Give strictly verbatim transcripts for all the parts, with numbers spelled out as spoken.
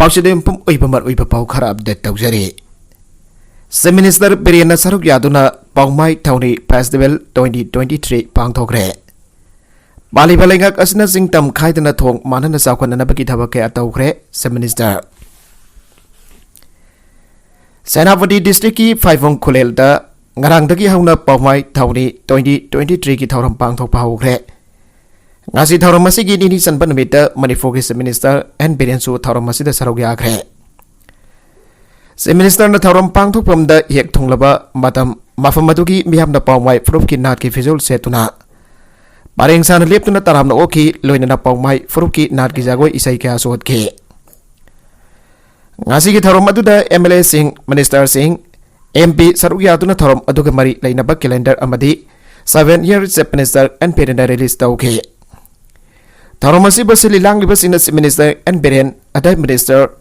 ꯑꯁꯤꯗ ꯌꯨꯝꯐꯝ ꯑꯣꯏꯕ ꯃꯔꯨꯑꯣꯏꯕ ꯄꯥꯎ ꯈꯔ ꯑꯞꯗꯦꯠ ꯇꯧꯖꯔꯤ꯫ ꯆꯤꯐ ꯃꯤꯅꯤꯁꯇꯔ ꯕꯤꯔꯦꯟꯅ ꯁꯔꯨꯛ ꯌꯥꯗꯨꯅ ꯄꯥꯎꯃꯥꯏ ꯊꯧꯔꯤ ꯐꯦꯁꯇꯤꯚꯦꯜ ꯇ꯭ꯋꯦꯟꯇꯤ ꯇ꯭ꯋꯦꯟꯇꯤ ꯊ꯭ꯔꯤ ꯄꯥꯡꯊꯣꯛꯈ꯭ꯔꯦ꯫ ꯄꯥꯜꯂꯤꯕ ꯂꯩꯉꯥꯛ ꯑꯁꯤꯅ ꯆꯤꯡ ꯇꯝ ꯈꯥꯏꯗꯅ ꯊꯣꯡ ꯃꯥꯟꯅꯅ ꯆꯥꯎꯈꯠꯅꯅꯕꯒꯤ ꯊꯕꯛ ꯀꯌꯥ ꯇꯧꯈ꯭ꯔꯦ, ꯆꯤꯐ ꯃꯤꯅꯤꯁꯇꯔ꯫ ꯁꯦꯅꯥꯄꯇꯤ ꯗꯤꯁꯇ꯭ꯔꯤꯛꯀꯤ ꯐꯥꯏꯕꯣꯡ ꯈꯨꯂꯦꯜꯗ ꯉꯔꯥꯡꯗꯒꯤ ꯍꯧꯅ ꯄꯥꯎꯃꯥꯏ ꯊꯧꯔꯤ ꯇ꯭ꯋꯦꯟꯇꯤ ꯇ꯭ꯋꯦꯟꯇꯤ ꯊ꯭ꯔꯤꯒꯤ ꯊꯧꯔꯝ ꯄꯥꯡꯊꯣꯛꯄ ꯍꯧꯈ꯭ꯔꯦ꯫ ꯉꯁꯤ ꯊꯧꯔꯝ ꯑꯁꯤꯒꯤ ꯅꯤꯅꯤ ꯆꯟꯕ ꯅꯨꯃꯤꯠꯇ ꯃꯅꯤꯄꯨꯔꯒꯤ ꯆꯤꯐ ꯃꯤꯅꯤꯁꯇꯔ ꯑꯦꯟ ꯕꯤꯔꯦꯟꯁꯨ ꯊꯧꯔꯝ ꯑꯁꯤꯗ ꯁꯔꯨꯛ ꯌꯥꯈ꯭ꯔꯦ꯫ ꯆꯤꯐ ꯃꯤꯅꯤꯁꯇꯔꯅ ꯊꯧꯔꯝ ꯄꯥꯡꯊꯣꯛꯐꯝꯗ ꯍꯦꯛ ꯊꯨꯡꯂꯕ ꯃꯇꯝ, ꯃꯐꯝ ꯑꯗꯨꯒꯤ ꯃꯤꯌꯥꯝꯅ ꯄꯥꯎꯃꯥꯏ ꯐꯨꯔꯨꯞꯀꯤ ꯅꯥꯠꯀꯤ ꯐꯤꯖꯣꯜ ꯁꯦꯠꯇꯨꯅ ꯄꯔꯦꯡ ꯁꯥꯅ ꯂꯦꯞꯇꯨꯅ ꯇꯔꯥꯝꯅ ꯑꯣꯛꯈꯤ, ꯂꯣꯏꯅꯅ ꯄꯥꯎꯃꯥꯏ ꯐꯨꯔꯨꯞꯀꯤ ꯅꯥꯠꯀꯤ ꯖꯒꯣꯏ ꯏꯁꯩ ꯀꯌꯥꯁꯨ ꯎꯠꯈꯤ꯫ ꯉꯁꯤꯒꯤ ꯊꯧꯔꯝ ꯑꯗꯨꯗ ꯑꯦꯝ ꯑꯦꯜ ꯑꯦꯁꯤꯡ, ꯃꯤꯅꯤꯁꯇꯔꯁꯤꯡ, ꯑꯦꯝ ꯄꯤ ꯁꯔꯨꯛ ꯌꯥꯗꯨꯅ ꯊꯧꯔꯝ ꯑꯗꯨꯒ ꯃꯔꯤ ꯂꯩꯅꯕ ꯀꯦꯂꯦꯟꯗꯔ ꯑꯃꯗꯤ seven year chief minister N ꯕꯤꯔꯦꯟꯅ ꯔꯤꯂꯤꯖ ꯇꯧꯈꯤ꯫ ꯊꯧꯔꯝ ꯑꯁꯤꯕꯨ ꯁꯤꯜꯂꯤ ꯂꯥꯡꯂꯤꯕꯁꯤꯡꯅ ꯆꯤꯐ ꯃꯤꯅꯤꯁꯇꯔ ꯑꯦꯟ ꯕꯤꯔꯦꯟ, ꯑꯗꯩ ꯃꯤꯅꯤꯁꯇꯔ,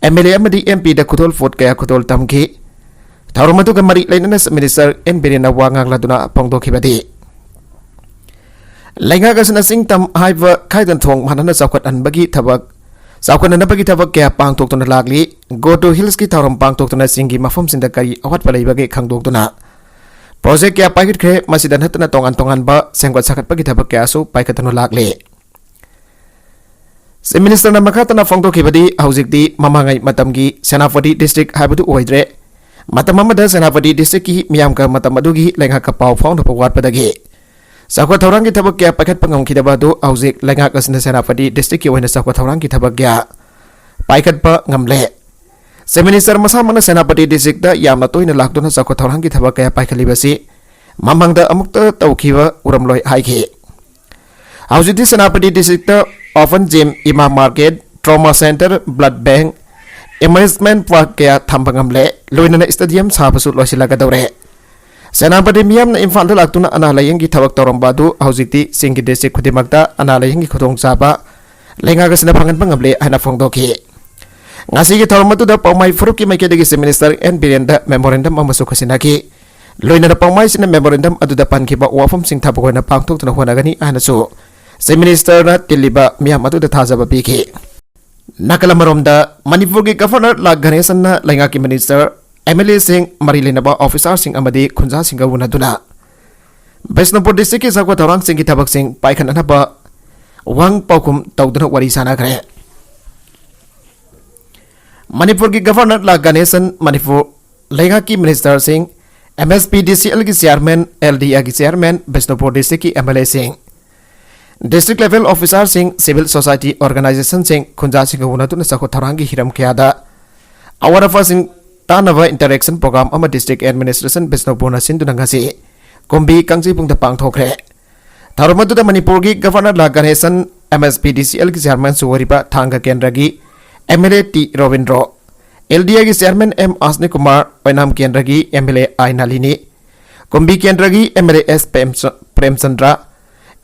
ꯑꯦꯝ ꯑꯦꯜ ꯑꯦ ꯑꯃꯗꯤ ꯑꯦꯝ ꯄꯤꯗ ꯈꯨꯗꯣꯜ ꯄꯣꯠ ꯀꯌꯥ ꯈꯨꯗꯣꯜ ꯇꯝꯈꯤ꯫ ꯊꯧꯔꯝ ꯑꯗꯨꯒ ꯃꯔꯤ ꯂꯩꯅꯅ ꯆꯤꯐ ꯃꯤꯅꯤꯁꯇꯔ ꯑꯦꯟ ꯕꯤꯔꯦꯟꯅ ꯋꯥ ꯉꯥꯡꯂꯗꯨꯅ ꯐꯣꯡꯗꯣꯛꯈꯤꯕꯗꯤ, ꯂꯩꯉꯥꯛ ꯑꯁꯤꯅ ꯆꯤꯡ ꯇꯝ ꯍꯥꯏꯕ ꯈꯥꯏꯗꯅ ꯊꯣꯡ ꯃꯥꯟꯅꯅ ꯆꯥꯎꯈꯠꯍꯟꯕꯒꯤ ꯊꯕꯛ, ꯆꯥꯎꯈꯠꯅꯅꯕꯒꯤ ꯊꯕꯛ ꯀꯌꯥ ꯄꯥꯡꯊꯣꯛꯇꯨꯅ ꯂꯥꯛꯂꯤ꯫ Go to Hillsꯀꯤ ꯊꯧꯔꯝ ꯄꯥꯡꯊꯣꯛꯇꯨꯅ ꯆꯤꯡꯒꯤ ꯃꯐꯝꯁꯤꯡꯗ ꯀꯔꯤ ꯑꯋꯥꯠꯄ ꯂꯩꯕꯒꯦ ꯈꯪꯗꯣꯛꯇꯨꯅ ꯄ꯭ꯔꯣꯖꯦꯛ ꯀꯌꯥ ꯄꯥꯏꯈꯠꯈ꯭ꯔꯦ꯫ ꯃꯁꯤꯗ ꯅꯠꯇꯅ ꯇꯣꯉꯥꯟ ꯇꯣꯉꯥꯟꯕ ꯁꯦꯝꯒꯠ ꯁꯥꯒꯠꯄꯒꯤ ꯊꯕꯛ ꯀꯌꯥꯁꯨ ꯄꯥꯏꯈꯠꯇꯨꯅ ꯂꯥꯛꯂꯤ꯫ ꯆꯤꯐ ꯃꯤꯅꯤꯁꯇꯔꯅ ꯃꯈꯥ ꯇꯥꯅ ꯐꯣꯡꯗꯣꯛꯈꯤꯕꯗꯤ, ꯍꯧꯖꯤꯛꯇꯤ ꯃꯃꯥꯡꯉꯩ ꯃꯇꯝꯒꯤ ꯁꯦꯅꯥꯄꯇꯤ ꯗꯤꯁꯇ꯭ꯔꯤꯛ ꯍꯥꯏꯕꯗꯨ ꯑꯣꯏꯗ꯭ꯔꯦ꯫ ꯃꯇꯝ ꯑꯃꯗ ꯁꯦꯅꯥꯄꯇꯤ ꯗꯤꯁꯇ꯭ꯔꯤꯛꯀꯤ ꯃꯤꯌꯥꯝꯒ ꯃꯇꯝ ꯑꯗꯨꯒꯤ ꯂꯩꯉꯥꯛꯀ ꯄꯥꯎ ꯐꯥꯎꯅꯕ ꯋꯥꯠꯄꯗꯒꯤ ꯆꯥꯎꯈꯠ ꯊꯧꯔꯥꯡꯒꯤ ꯊꯕꯛ ꯀꯌꯥ ꯄꯥꯏꯈꯠꯄ ꯉꯝꯈꯤꯗꯕ ꯑꯗꯨ ꯍꯧꯖꯤꯛ ꯂꯩꯉꯥꯛ ꯑꯁꯤꯅ ꯁꯦꯅꯥꯄꯇꯤ ꯗꯤꯁꯇ꯭ꯔꯤꯛꯀꯤ ꯑꯣꯏꯅ ꯆꯥꯎꯈꯠ ꯊꯧꯔꯥꯡꯒꯤ ꯊꯕꯛ ꯀꯌꯥ ꯄꯥꯏꯈꯠꯄ ꯉꯝꯂꯦ꯫ ꯆꯤꯐ ꯃꯤꯅꯤꯁꯇꯔ ꯃꯁꯥꯃꯛꯅ ꯁꯦꯅꯥꯄꯇꯤ ꯗꯤꯁꯇ꯭ꯔꯤꯛꯇ ꯌꯥꯝꯅ ꯇꯣꯏꯅ ꯂꯥꯛꯇꯨꯅ ꯆꯥꯎꯈꯠ ꯊꯧꯔꯥꯡꯒꯤ ꯊꯕꯛ ꯀꯌꯥ ꯄꯥꯏꯈꯠꯂꯤꯕꯁꯤ ꯃꯃꯥꯡꯗ ꯑꯃꯨꯛꯇ ꯇꯧꯈꯤꯕ ꯎꯔꯝꯂꯣꯏ ꯍꯥꯏꯈꯤ꯫ ꯍꯧꯖꯤꯛꯇꯤ ꯁꯦꯅꯥꯄꯇꯤ ꯗꯤꯁꯇ꯭ꯔꯤꯛꯇ ꯑꯣꯄꯟ ꯖꯤꯝ, ꯏꯃꯥ market, trauma centre, blood bank, amusement park ꯀꯌꯥ ꯊꯝꯕ ꯉꯝꯂꯦ, ꯂꯣꯏꯅꯅ ꯁ꯭ꯇꯦꯗꯤꯌꯝ ꯁꯥꯕꯁꯨ ꯂꯣꯏꯁꯤꯜꯂꯛꯀꯗꯧꯔꯦ꯫ ꯁꯦꯅꯥꯄꯇꯤ ꯃꯤꯌꯥꯝꯅ ꯏꯝꯐꯥꯜꯗ ꯂꯥꯛꯇꯨꯅ ꯑꯅꯥ ꯂꯥꯌꯦꯡꯒꯤ ꯊꯕꯛ ꯇꯧꯔꯝꯕ ꯑꯗꯨ ꯍꯧꯖꯤꯛꯇꯤ ꯆꯤꯡꯒꯤ ꯗꯤꯁꯇ꯭ꯔꯤꯛ ꯈꯨꯗꯤꯡꯃꯛꯇ ꯑꯅꯥ ꯂꯥꯌꯦꯡꯒꯤ ꯈꯨꯗꯣꯡꯆꯥꯕ ꯂꯩꯉꯥꯛ ꯑꯁꯤꯅ ꯐꯪꯍꯟꯕ ꯉꯝꯂꯦ ꯍꯥꯏꯅ ꯐꯣꯡꯗꯣꯛꯈꯤ꯫ ꯉꯁꯤꯒꯤ ꯊꯧꯔꯝ ꯑꯗꯨꯗ ꯄꯥꯎꯃꯥꯏ ꯐꯨꯔꯨꯞꯀꯤ ꯃꯥꯏꯀꯩꯗꯒꯤ ꯆꯤꯐ ꯃꯤꯅꯤꯁꯇꯔ ꯑꯦꯟ ꯕꯤꯔꯦꯟꯗ ꯃꯦꯃꯣꯔꯦꯟꯗꯝ ꯑꯃꯁꯨ ꯈꯨꯠꯁꯤꯟꯅꯈꯤ꯫ ꯂꯣꯏꯅꯅ ꯄꯥꯎꯃꯥꯏꯁꯤꯡꯅ ꯃꯦꯃꯣꯔꯦꯟꯗꯝ ꯑꯗꯨꯗ ꯄꯟꯈꯤꯕ ꯋꯥꯐꯝꯁꯤꯡ ꯊꯕꯛ ꯑꯣꯏꯅ ꯄꯥꯡꯊꯣꯛꯇꯨꯅ ꯍꯣꯠꯅꯒꯅꯤ ꯍꯥꯏꯅꯁꯨ ꯆꯤꯐ ꯃꯤꯅꯤꯁꯇꯔꯅ ꯇꯤꯜꯂꯤꯕ ꯃꯤꯌꯥꯝ ꯑꯗꯨꯗ ꯊꯥꯖꯕ ꯄꯤꯈꯤ꯫ ꯅꯥꯀꯜ ꯑꯃꯔꯣꯝꯗ, ꯃꯅꯤꯄꯨꯔꯒꯤ ꯒꯚꯔꯅꯔ ꯂꯥ ꯒꯅꯦꯁꯟꯅ ꯂꯩꯉꯥꯛꯀꯤ ꯃꯤꯅꯤꯁꯇꯔ, ꯑꯦꯝ ꯑꯦꯜ ꯑꯦꯁꯤꯡ, ꯃꯔꯤ ꯂꯩꯅꯕ ꯑꯣꯐꯤꯁꯥꯔꯁꯤꯡ ꯑꯃꯗꯤ ꯈꯨꯟꯖꯥꯁꯤꯡꯒ ꯎꯅꯗꯨꯅ ꯕꯤꯁꯅꯨꯄꯨꯔ ꯗꯤꯁꯇ꯭ꯔꯤꯛꯀꯤ ꯆꯥꯎꯈꯠ ꯊꯧꯔꯥꯡꯁꯤꯡꯒꯤ ꯊꯕꯛꯁꯤꯡ ꯄꯥꯏꯈꯠꯅꯅꯕ ꯋꯥꯍꯪ ꯄꯥꯎꯈꯨꯝ ꯇꯧꯗꯨꯅ ꯋꯥꯔꯤ ꯁꯥꯅꯈ꯭ꯔꯦ꯫ ꯃꯅꯤꯄꯨꯔꯒꯤ ꯒꯚꯔꯅꯔ ꯂꯥ ꯒꯅꯦꯁꯟ, ꯃꯅꯤꯄꯨꯔ ꯂꯩꯉꯥꯛꯀꯤ ꯃꯤꯅꯤꯁꯇꯔꯁꯤꯡ, ꯑꯦꯝ ꯑꯦꯁ ꯄꯤ ꯗꯤ ꯁꯤ ꯑꯦꯜꯒꯤ ꯆꯤꯌꯥꯔꯃꯦꯟ, ꯑꯦꯜ ꯗꯤ ꯑꯦꯒꯤ ꯆꯤꯌꯥꯔꯃꯦꯟ, ꯕꯤꯁꯅꯨꯄꯨꯔ ꯗꯤꯁꯇ꯭ꯔꯤꯛꯀꯤ ꯑꯦꯝ ꯑꯦꯜ ꯑꯦꯁꯤꯡ, ꯗꯤꯁꯇ꯭ꯔꯤꯛ ꯂꯦꯚꯦꯜ ꯑꯣꯐꯤꯁꯥꯔꯁꯤꯡ, ꯁꯤꯚꯤꯜ ꯁꯣꯁꯥꯏꯇꯤ ꯑꯣꯔꯒꯅꯥꯏꯖꯦꯁꯟꯁꯤꯡ, ꯈꯨꯟꯖꯥꯁꯤꯡꯒ ꯎꯅꯗꯨꯅ ꯆꯥꯎꯈꯠ ꯊꯧꯔꯥꯡꯒꯤ ꯍꯤꯔꯝ ꯀꯌꯥꯗ ꯑꯋꯥꯠ ꯑꯄꯥꯁꯤꯡ ꯇꯥꯟꯅꯕ ꯏꯟꯇꯔꯦꯛꯁꯟ ꯄ꯭ꯔꯣꯒ꯭ꯔꯥꯝ ꯑꯃ ꯗꯤꯁꯇ꯭ꯔꯤꯛ ꯑꯦꯗꯃꯤꯅꯤꯁꯇ꯭ꯔꯦꯁꯟ ꯕꯤꯁꯅꯨꯄꯨꯔꯅ ꯁꯤꯟꯗꯨꯅ ꯉꯁꯤ ꯀꯨꯝꯕꯤ ꯀꯥꯡꯖꯩꯕꯨꯡꯗ ꯄꯥꯡꯊꯣꯛꯈ꯭ꯔꯦ꯫ ꯊꯧꯔꯝ ꯑꯗꯨꯗ ꯃꯅꯤꯄꯨꯔꯒꯤ ꯒꯚꯔꯅꯔ ꯂꯥ ꯒꯅꯦꯁꯟ, ꯑꯦꯝ ꯑꯦꯁ ꯄꯤ ꯗꯤ ꯁꯤ ꯑꯦꯜꯒꯤ ꯆꯤꯌꯥꯔꯃꯦꯟꯁꯨ ꯑꯣꯏꯔꯤꯕ ꯊꯥꯡꯒ ꯀꯦꯟꯗ꯭ꯔꯒꯤ M L A T Robindro, L D ꯑꯦꯒꯤ ꯆꯤꯌꯥꯔꯃꯦꯟ ꯑꯦꯝ ꯑꯁꯅꯤ ꯀꯨꯃꯥꯔ, ꯑꯣꯏꯅꯥꯝ ꯀꯦꯟꯗ꯭ꯔꯒꯤ M L A I Nalini, ꯀꯨꯝꯕꯤ ꯀꯦꯟꯗ꯭ꯔꯒꯤ ꯑꯦꯝ ꯑꯦꯜ ꯑꯦ ꯑꯦꯁ ꯄ꯭ꯔꯦꯝꯆ-, Premchandra,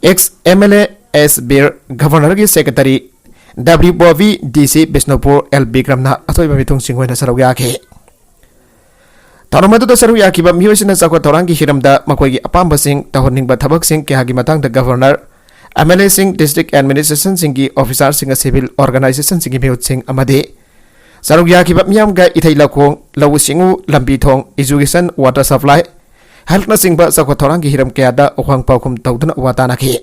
ex M L A S Bir, ꯒꯚꯔꯅꯔꯒꯤ secretary W B V D C Bishnupur L ꯕꯤꯀ꯭ꯔꯝꯅ ꯑꯊꯣꯏꯕ ꯃꯤꯊꯨꯡꯁꯤꯡ ꯑꯣꯏꯅ ꯁꯔꯨꯛ ꯌꯥꯈꯤ꯫ ꯊꯧꯔꯝ ꯑꯗꯨꯗ ꯁꯔꯨꯛ ꯌꯥꯈꯤꯕ ꯃꯤꯑꯣꯏꯁꯤꯡꯅ ꯆꯥꯎꯈꯠ ꯊꯧꯔꯥꯡꯒꯤ ꯍꯤꯔꯝꯗ ꯃꯈꯣꯏꯒꯤ ꯑꯄꯥꯝꯕꯁꯤꯡ, ꯇꯧꯍꯟꯅꯤꯡꯕ ꯊꯕꯛꯁꯤꯡ ꯀꯌꯥꯒꯤ ꯃꯇꯥꯡꯗ ꯒꯚꯔꯅꯔ, ꯑꯦꯝ ꯑꯦꯜ ꯑꯦꯁꯤꯡ, ꯗꯤꯁꯇ꯭ꯔꯤꯛ ꯑꯦꯗꯃꯤꯅꯤꯁꯇ꯭ꯔꯦꯁꯟꯁꯤꯡꯒꯤ ꯑꯣꯐꯤꯁꯥꯔꯁꯤꯡ, ꯁꯤꯚꯤꯜ ꯑꯣꯔꯒꯅꯥꯏꯖꯦꯁꯟꯁꯤꯡꯒꯤ ꯃꯤꯍꯨꯠꯁꯤꯡ ꯑꯃꯗꯤ ꯁꯔꯨꯛ ꯌꯥꯈꯤꯕ ꯃꯤꯌꯥꯝꯒ ꯏꯊꯩ ꯂꯧꯈꯣꯡ, ꯂꯧꯎ ꯁꯤꯡꯎ, ꯂꯝꯕꯤ ꯊꯣꯡ, ꯏꯖꯨꯀꯦꯁꯟ, ꯋꯥꯇꯔ ꯁꯄ꯭ꯂꯥꯏ, ꯍꯦꯜꯊꯅꯆꯤꯡꯕ ꯆꯥꯎꯈꯠ ꯊꯧꯔꯥꯡꯒꯤ ꯍꯤꯔꯝ ꯀꯌꯥꯗ ꯋꯥꯍꯪ ꯄꯥꯎꯈꯨꯝ ꯇꯧꯗꯨꯅ ꯋꯥ ꯇꯥꯅꯈꯤ꯫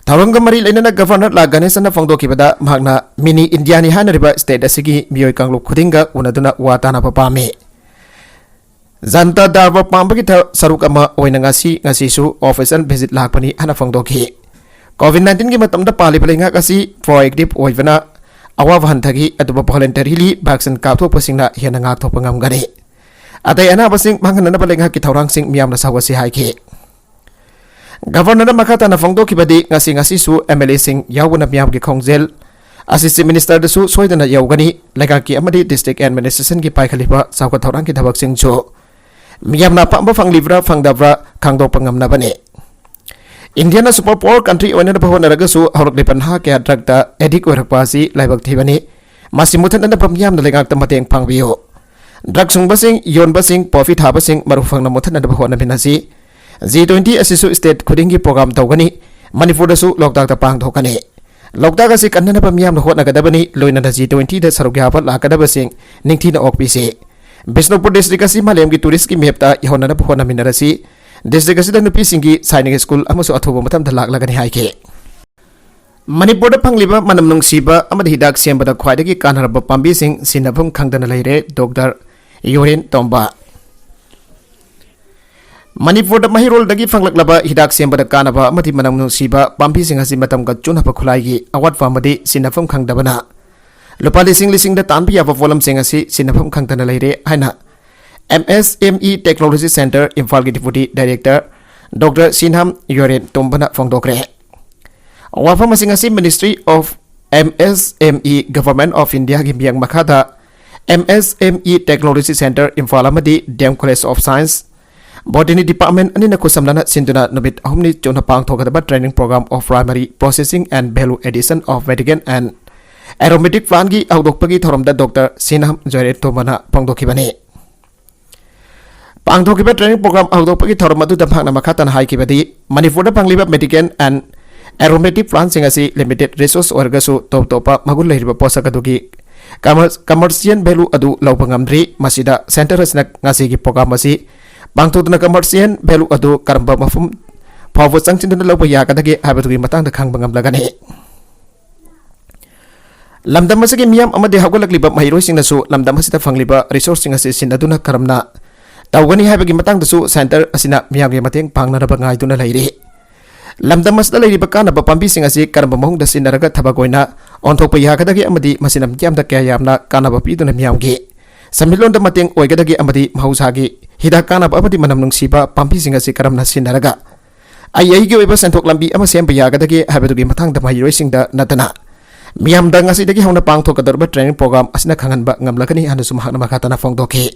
ꯊꯧꯔꯝꯒ ꯃꯔꯤ ꯂꯩꯅꯅ ꯒꯚꯔꯅꯔ ꯂꯥ ꯒꯅꯦꯁꯟꯅ ꯐꯣꯡꯗꯣꯛꯈꯤꯕꯗ, ꯃꯍꯥꯛꯅ ꯃꯤꯅꯤ ꯏꯟꯗꯤꯌꯥꯅꯤ ꯍꯥꯏꯅꯔꯤꯕ ꯁ꯭ꯇꯦꯠ ꯑꯁꯤꯒꯤ ꯃꯤꯑꯣꯏ ꯀꯥꯡꯂꯨꯞ ꯈꯨꯗꯤꯡꯒ ꯎꯅꯗꯨꯅ ꯋꯥ ꯇꯥꯅꯕ ꯄꯥꯝꯃꯤ꯫ ꯖꯟꯇꯥ ꯗꯔꯕꯥꯔ ꯄꯥꯝꯕꯒꯤ ꯊ-, ꯁꯔꯨꯛ ꯑꯃ ꯑꯣꯏꯅ ꯉꯁꯤ, ꯉꯁꯤꯁꯨ ꯑꯣꯐꯤꯁꯤꯌꯦꯜ ꯚꯤꯖꯤꯠ ꯂꯥꯛꯄꯅꯤ ꯍꯥꯏꯅ ꯐꯣꯡꯗꯣꯛꯈꯤ꯫ ꯀꯣꯚꯤꯗ ꯅꯥꯏꯟꯇꯤꯟꯒꯤ ꯃꯇꯝꯗ ꯄꯥꯜꯂꯤꯕ ꯂꯩꯉꯥꯛ ꯑꯁꯤ ꯄ꯭ꯔꯣꯑꯦꯛꯇꯤꯚ ꯑꯣꯏꯕꯅ ꯑꯋꯥꯕ ꯍꯟꯊꯈꯤ, ꯑꯗꯨꯕꯨ ꯚꯣꯂꯨꯟꯇꯔꯤꯂꯤ ꯚꯦꯛꯁꯤꯟ ꯀꯥꯞꯊꯣꯛꯄꯁꯤꯡꯅ ꯍꯦꯟꯅ ꯉꯥꯛꯊꯣꯛꯄ ꯉꯝꯒꯅꯤ꯫ ꯑꯇꯩ ꯑꯅꯥꯕꯁꯤꯡ ꯃꯥꯡꯍꯟꯅꯅꯕ ꯂꯩꯉꯥꯛꯀꯤ ꯊꯧꯔꯥꯡꯁꯤꯡ ꯃꯤꯌꯥꯝꯅ ꯁꯧꯒꯠꯁꯤ ꯍꯥꯏꯈꯤ꯫ ꯒꯚꯔꯅꯔꯅ ꯃꯈꯥ ꯇꯥꯅ ꯐꯣꯡꯗꯣꯛꯈꯤꯕꯗꯤ, ꯉꯁꯤ, ꯉꯁꯤꯁꯨ ꯑꯦꯝ ꯑꯦꯜ ꯑꯦꯁꯤꯡ ꯌꯥꯎꯕꯅ ꯃꯤꯌꯥꯝꯒꯤ ꯈꯣꯡꯖꯦꯜ ꯑꯁꯤ ꯆꯤꯐ ꯃꯤꯅꯤꯁꯇꯔꯗꯁꯨ ꯁꯣꯏꯗꯅ ꯌꯧꯒꯅꯤ꯫ ꯂꯩꯉꯥꯛꯀꯤ ꯑꯃꯗꯤ ꯗꯤꯁꯇ꯭ꯔꯤꯛ ꯑꯦꯗꯃꯤꯅꯤꯁꯇ꯭ꯔꯦꯁꯟꯒꯤ ꯄꯥꯏꯈꯠꯂꯤꯕ ꯆꯥꯎꯈꯠ ꯊꯧꯔꯥꯡꯒꯤ ꯊꯕꯛꯁꯤꯡꯁꯨ ꯃꯤꯌꯥꯝꯅ ꯑꯄꯥꯝꯕ ꯐꯪꯂꯤꯕ꯭ꯔꯥ ꯐꯪꯗꯕ꯭ꯔꯥ ꯈꯪꯗꯣꯛꯄ ꯉꯝꯅꯕꯅꯤ꯫ ꯏꯟꯗꯤꯌꯥꯅ ꯁꯨꯄꯔ ꯄꯥꯋꯔ ꯀꯟꯇ꯭ꯔꯤ ꯑꯣꯏꯅꯅꯕ ꯍꯣꯠꯅꯔꯒꯁꯨ ꯍꯧꯔꯛꯂꯤꯕ ꯅꯍꯥ ꯀꯌꯥ ꯗ꯭ꯔꯒꯇ ꯑꯦꯗꯤꯛ ꯑꯣꯏꯔꯛꯄ ꯑꯁꯤ ꯂꯥꯏꯕꯛ ꯊꯤꯕꯅꯤ꯫ ꯃꯁꯤ ꯃꯨꯊꯠꯅꯅꯕ ꯃꯤꯌꯥꯝꯅ ꯂꯩꯉꯥꯛꯇ ꯃꯇꯦꯡ ꯄꯥꯡꯕꯤꯌꯨ꯫ ꯗ꯭ꯔꯒ ꯁꯨꯡꯕꯁꯤꯡ, ꯌꯣꯟꯕꯁꯤꯡ, ꯄꯣꯄꯤ ꯊꯥꯕꯁꯤꯡ ꯃꯔꯨ ꯐꯪꯅ ꯃꯨꯊꯠꯅꯅꯕ ꯍꯣꯠꯅꯃꯤꯟꯅꯁꯤ꯫ ꯖꯤ ꯇ꯭ꯋꯦꯟꯇꯤ ꯑꯁꯤꯁꯨ ꯁ꯭ꯇꯦꯠ ꯈꯨꯗꯤꯡꯒꯤ ꯄ꯭ꯔꯣꯒ꯭ꯔꯥꯝ ꯇꯧꯒꯅꯤ꯫ ꯃꯅꯤꯄꯨꯔꯗꯁꯨ ꯂꯣꯛꯇꯥꯛꯇ ꯄꯥꯡꯊꯣꯛꯀꯅꯤ꯫ ꯂꯣꯛꯇꯥꯛ ꯑꯁꯤ ꯀꯟꯅꯅꯕ ꯃꯤꯌꯥꯝꯅ ꯍꯣꯠꯅꯒꯗꯕꯅꯤ꯫ ꯂꯣꯏꯅꯅ ꯖꯤ ꯇ꯭ꯋꯦꯟꯇꯤꯗ ꯁꯔꯨꯛ ꯌꯥꯕ ꯂꯥꯛꯀꯗꯕꯁꯤꯡ ꯅꯤꯡꯊꯤꯅ ꯑꯣꯛꯄꯤꯁꯤ꯫ ꯕꯤꯁꯅꯨꯄꯨꯔ ꯗꯤꯁꯇ꯭ꯔꯤꯛ ꯑꯁꯤ ꯃꯥꯂꯦꯝꯒꯤ ꯇꯨꯔꯤꯁꯀꯤ ꯃꯦꯞꯇ ꯌꯧꯍꯟꯅꯅꯕ ꯍꯣꯠꯅꯃꯤꯟꯅꯔꯁꯤ꯫ ꯗꯤꯁꯇ꯭ꯔꯤꯛ ꯑꯁꯤꯗ ꯅꯨꯄꯤꯁꯤꯡꯒꯤ ꯁꯥꯏꯅꯤꯛ ꯁ꯭ꯀꯨꯜ ꯑꯃꯁꯨ ꯑꯊꯨꯕ ꯃꯇꯝꯗ ꯂꯥꯛꯂꯒꯅꯤ ꯍꯥꯏꯈꯤ꯫ ꯃꯅꯤꯄꯨꯔꯗ ꯐꯪꯂꯤꯕ ꯃꯅꯝ ꯅꯨꯡꯁꯤꯕ ꯑꯃꯗꯤ ꯍꯤꯗꯥꯛ ꯁꯦꯝꯕꯗ ꯈ꯭ꯋꯥꯏꯗꯒꯤ ꯀꯥꯟꯅꯔꯕ ꯄꯥꯝꯕꯤꯁꯤꯡ ꯁꯤꯟꯅꯐꯝ ꯈꯪꯗꯅ ꯂꯩꯔꯦ, ꯗꯣꯛꯇꯔ ꯌꯨꯔꯦꯟ ꯇꯣꯝꯕ꯫ ꯃꯅꯤꯄꯨꯔꯗ ꯃꯍꯩꯔꯣꯜꯗꯒꯤ ꯐꯪꯂꯛꯂꯕ ꯍꯤꯗꯥꯛ ꯁꯦꯝꯕꯗ ꯀꯥꯟꯅꯕ ꯑꯃꯗꯤ ꯃꯅꯝ ꯅꯨꯡꯁꯤꯕ ꯄꯥꯝꯕꯤꯁꯤꯡ ꯑꯁꯤ ꯃꯇꯝꯒ ꯆꯨꯅꯕ ꯈꯨꯠꯂꯥꯏꯒꯤ ꯑꯋꯥꯠꯄ ꯑꯃꯗꯤ ꯁꯤꯟꯅꯐꯝ ꯈꯪꯗꯕꯅ ꯂꯨꯄꯥ ꯂꯤꯁꯤꯡ ꯂꯤꯁꯤꯡꯗ ꯇꯥꯟꯕ ꯌꯥꯕ ꯄꯣꯠꯂꯝꯁꯤꯡ ꯑꯁꯤ ꯁꯤꯟꯅꯐꯝ ꯈꯪꯗꯅ ꯂꯩꯔꯦ ꯍꯥꯏꯅ M S M E technology centre ꯏꯝꯐꯥꯜꯒꯤ ꯗꯤꯄꯨꯇꯤ ꯗꯥꯏꯔꯦꯛꯇꯔ ꯗꯣꯛꯇꯔ ꯁꯤꯟꯍꯥꯝ ꯌꯣꯔꯦꯟ ꯇꯣꯝꯕꯅ ꯐꯣꯡꯗꯣꯛꯈ꯭ꯔꯦ꯫ ꯋꯥꯐꯝꯁꯤꯡ ꯑꯁꯤ Ministry of M S M E, Government of Indiaꯒꯤ ꯃꯤꯌꯥꯡ ꯃꯈꯥꯗ M S M E Technology Centre Imphal ꯑꯃꯗꯤ D M College of Science Botany Department ꯑꯅꯤꯅ ꯈꯨꯠꯁꯝꯅꯅ ꯁꯤꯟꯗꯨꯅ ꯅꯨꯃꯤꯠ ꯑꯍꯨꯝꯅꯤ ꯆꯨꯞꯅ ꯄꯥꯡꯊꯣꯛꯀꯗꯕ Training Program of Primary Processing and Value Addition of Medical and Aromatic Plantꯀꯤ ꯍꯧꯗꯣꯛꯄꯒꯤ ꯊꯧꯔꯝꯗ ꯗꯣꯛꯇꯔ ꯁꯤꯟꯍꯥꯝ ꯖꯣꯏꯔꯦꯠ ꯇꯣꯝꯕꯅ ꯐꯣꯡꯗꯣꯛꯈꯤꯕꯅꯤ꯫ ꯄꯥꯡꯊꯣꯛꯈꯤꯕ training program ꯍꯧꯗꯣꯛꯄꯒꯤ ꯊꯧꯔꯝ ꯑꯗꯨꯗ ꯃꯍꯥꯛꯅ ꯃꯈꯥ ꯇꯥꯅ ꯍꯥꯏꯈꯤꯕꯗꯤ, ꯃꯅꯤꯄꯨꯔꯗ ꯐꯪꯂꯤꯕ medical and aromatic plantꯁꯤꯡ ꯑꯁꯤ limited resource ꯑꯣꯏꯔꯒꯁꯨ, ꯇꯣꯞ ꯇꯣꯞꯄ ꯃꯒꯨꯟ ꯂꯩꯔꯤꯕ ꯄꯣꯠꯁꯛ ꯑꯗꯨꯒꯤ commer-, commercial value ꯑꯗꯨ ꯂꯧꯕ ꯉꯝꯗ꯭ꯔꯤ꯫ ꯃꯁꯤꯗ centre ꯑꯁꯤꯅ ꯉꯁꯤꯒꯤ program ꯑꯁꯤ ꯄꯥꯡꯊꯣꯛꯇꯨꯅ commercial value ꯑꯗꯨ ꯀꯔꯝꯕ ꯃꯐꯝ ꯐꯥꯎꯕ ꯆꯪꯁꯤꯟꯗꯨꯅ ꯂꯧꯕ ꯌꯥꯒꯗꯒꯦ ꯍꯥꯏꯕꯗꯨꯒꯤ ꯃꯇꯥꯡꯗ ꯈꯪꯕ ꯉꯝꯂꯒꯅꯤ꯫ ꯂꯝꯗꯝ ꯑꯁꯤꯒꯤ ꯃꯤꯌꯥꯝ ꯑꯃꯗꯤ ꯍꯧꯒꯠꯂꯛꯂꯤꯕ ꯃꯍꯩꯔꯣꯏꯁꯤꯡꯅꯁꯨ ꯂꯝꯗꯝ ꯑꯁꯤꯗ ꯐꯪꯂꯤꯕ resourceꯁꯤꯡ ꯑꯁꯤ ꯁꯤꯖꯤꯟꯅꯗꯨꯅ ꯀꯔꯝꯅ ꯇꯧꯒꯅꯤ ꯍꯥꯏꯕꯒꯤ ꯃꯇꯥꯡꯗꯁꯨ centre ꯑꯁꯤꯅ ꯃꯤꯌꯥꯝꯒꯤ ꯃꯇꯦꯡ ꯄꯥꯡꯅꯅꯕ ꯉꯥꯏꯗꯨꯅ ꯂꯩꯔꯤ꯫ ꯂꯝꯗꯝ ꯑꯁꯤꯗ ꯂꯩꯔꯤꯕ ꯀꯥꯟꯅꯕ ꯄꯥꯝꯕꯤꯁꯤꯡ ꯑꯁꯤ ꯀꯔꯝꯕ ꯃꯑꯣꯡꯗ ꯁꯤꯖꯤꯟꯅꯔꯒ ꯊꯕꯛ ꯑꯣꯏꯅ ꯑꯣꯟꯊꯣꯛꯄ ꯌꯥꯒꯗꯒꯦ ꯑꯃꯗꯤ ꯃꯁꯤꯅ ꯃꯤꯌꯥꯝꯗ ꯀꯌꯥ ꯌꯥꯝꯅ ꯀꯥꯟꯅꯕ ꯄꯤꯗꯨꯅ ꯃꯤꯌꯥꯝꯒꯤ ꯁꯦꯟꯃꯤꯠꯂꯣꯟꯗ ꯃꯇꯦꯡ ꯑꯣꯏꯒꯗꯒꯦ ꯑꯃꯗꯤ ꯃꯍꯧꯁꯥꯒꯤ ꯍꯤꯗꯥꯛ ꯀꯥꯟꯅꯕ ꯑꯃꯗꯤ ꯃꯅꯝ ꯅꯨꯡꯁꯤꯕ ꯄꯥꯝꯕꯤꯁꯤꯡ ꯑꯁꯤ ꯀꯔꯝꯅ ꯁꯤꯖꯤꯟꯅꯔꯒ ꯑꯩ ꯑꯩꯒꯤ ꯑꯣꯏꯕ ꯁꯦꯟꯊꯣꯛ ꯂꯝꯕꯤ ꯑꯃ ꯁꯦꯝꯕ ꯌꯥꯒꯗꯒꯦ ꯍꯥꯏꯕꯗꯨꯒꯤ ꯃꯇꯥꯡꯗ ꯃꯍꯩꯔꯣꯏꯁꯤꯡꯗ ꯅꯠꯇꯅ ꯃꯤꯌꯥꯝꯗ ꯉꯁꯤꯗꯒꯤ ꯍꯧꯅ ꯄꯥꯡꯊꯣꯛꯀꯗꯧꯔꯤꯕ training program ꯑꯁꯤꯅ ꯈꯪꯍꯟꯕ ꯉꯝꯂꯒꯅꯤ ꯍꯥꯏꯅꯁꯨ ꯃꯍꯥꯛꯅ ꯃꯈꯥ ꯇꯥꯅ ꯐꯣꯡꯗꯣꯛꯈꯤ꯫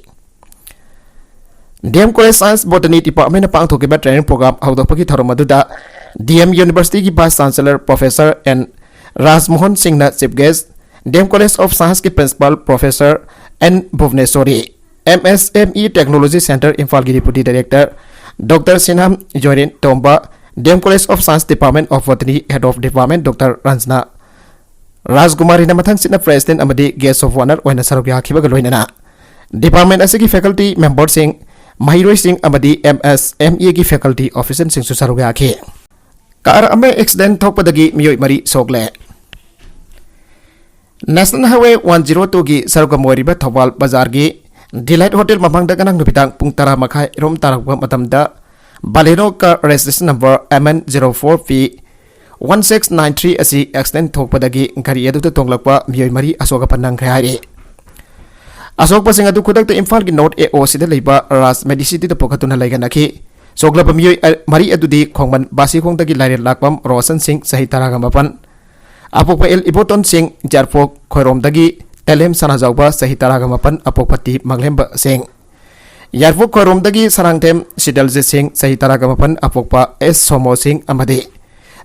D M College Science Botany Departmentꯅ ꯄꯥꯡꯊꯣꯛꯈꯤꯕ training program ꯍꯧꯗꯣꯛꯄꯒꯤ ꯊꯧꯔꯝ ꯑꯗꯨꯗ D M Universityꯒꯤ Vice Chancellor Professor N ꯔꯥꯖꯃꯣꯍꯟ ꯁꯤꯡꯅ chief guest, D M College of Scienceꯀꯤ Principal Professor N ꯚꯨꯕꯅꯦꯁꯣꯔꯤ, M S M E Technology Centre ꯏꯝꯐꯥꯜꯒꯤ Deputy Director doctor ꯁꯤꯟꯍꯥꯝ ꯖꯣꯏꯔꯦꯟ Tomba, D M College of Science Department of Botany Head of Department Doctor Ranjana ꯔꯥꯖꯀꯨꯃꯥꯔꯤꯅ ꯃꯊꯪꯁꯤꯠꯅ President ꯑꯃꯗꯤ Guest of Honour ꯑꯣꯏꯅ ꯁꯔꯨꯛ ꯌꯥꯈꯤꯕꯒ ꯂꯣꯏꯅꯅ department ꯑꯁꯤꯒꯤ faculty memberꯁꯤꯡ, ꯃꯍꯩꯔꯣꯏꯁꯤꯡ ꯑꯃꯗꯤ M S M E ꯒꯤ faculty officerꯁꯤꯡꯁꯨ ꯁꯔꯨꯛ ꯌꯥꯈꯤ꯫ Car ꯑꯃ accident ꯊꯣꯛꯄꯗꯒꯤ ꯃꯤꯑꯣꯏ ꯃꯔꯤ ꯁꯣꯛꯂꯦ꯫ National Highway one zero two ꯒꯤ ꯁꯔꯨꯛ ꯑꯃ ꯑꯣꯏꯔꯤꯕ ꯊꯧꯕꯥꯜ ꯕꯖꯥꯔꯒꯤ Delight Hotel ꯃꯃꯥꯡꯗ ꯉꯔꯥꯡ ꯅꯨꯃꯤꯗꯥꯡ ꯄꯨꯡ ꯇꯔꯥ ꯃꯈꯥꯏ ꯔꯣꯝ ꯇꯥꯔꯛꯄ ꯃꯇꯝꯗ Baleno car registration number M N zero four P one six nine three ꯑꯁꯤ accident ꯊꯣꯛꯄꯗꯒꯤ ꯒꯥꯔꯤ ꯑꯗꯨꯗ ꯇꯣꯡꯂꯛꯄ ꯃꯤꯑꯣꯏ ꯃꯔꯤ ꯑꯁꯣꯛ ꯑꯄꯟ ꯅꯪꯈ꯭ꯔꯦ ꯍꯥꯏꯔꯤ꯫ ꯑꯁꯣꯛꯄꯁꯤꯡ ꯑꯗꯨ ꯈꯨꯗꯛꯇ ꯏꯝꯐꯥꯜꯒꯤ North A O C ꯗ ꯂꯩꯕ ꯔꯥꯖ Medicityꯗ ꯄꯨꯈꯠꯇꯨꯅ ꯂꯩꯒꯅꯈꯤ꯫ ꯁꯣꯛꯂꯕ ꯃꯤꯑꯣꯏ ꯑ-, ꯃꯔꯤ ꯑꯗꯨꯗꯤ ꯈꯣꯡꯃꯟ ꯕꯥꯁꯤꯈꯣꯡꯗꯒꯤ ꯂꯥꯏꯔꯦꯟ ꯂꯥꯛꯄꯝ ꯔꯣꯁꯟ ꯁꯤꯡ, ꯆꯍꯤ ꯇꯔꯥꯒ ꯃꯥꯄꯟ, ꯑꯄꯣꯛꯄ ꯑꯦꯜ ꯏꯕꯣꯇꯣꯟ ꯁꯤꯡ, ꯌꯥꯔꯄꯣꯛ ꯈꯣꯏꯔꯣꯝꯗꯒꯤ ꯇꯦꯂꯦꯝ ꯁꯅꯥꯖꯥꯎꯕ, ꯆꯍꯤ ꯇꯔꯥꯒ ꯃꯥꯄꯟ, ꯑꯄꯣꯛꯄ ꯇꯤ ꯃꯪꯂꯦꯝꯕ ꯁꯤꯡ, ꯌꯥꯔꯄꯣꯛ ꯈꯣꯏꯔꯣꯝꯗꯒꯤ ꯁꯅꯥꯡꯊꯦꯝ ꯁꯤꯗꯜꯖꯤꯠ ꯁꯤꯡ, ꯆꯍꯤ ꯇꯔꯥꯒ ꯃꯥꯄꯟ, ꯑꯄꯣꯛꯄ ꯑꯦꯁ ꯁꯣꯃꯣ ꯁꯤꯡ ꯑꯃꯗꯤ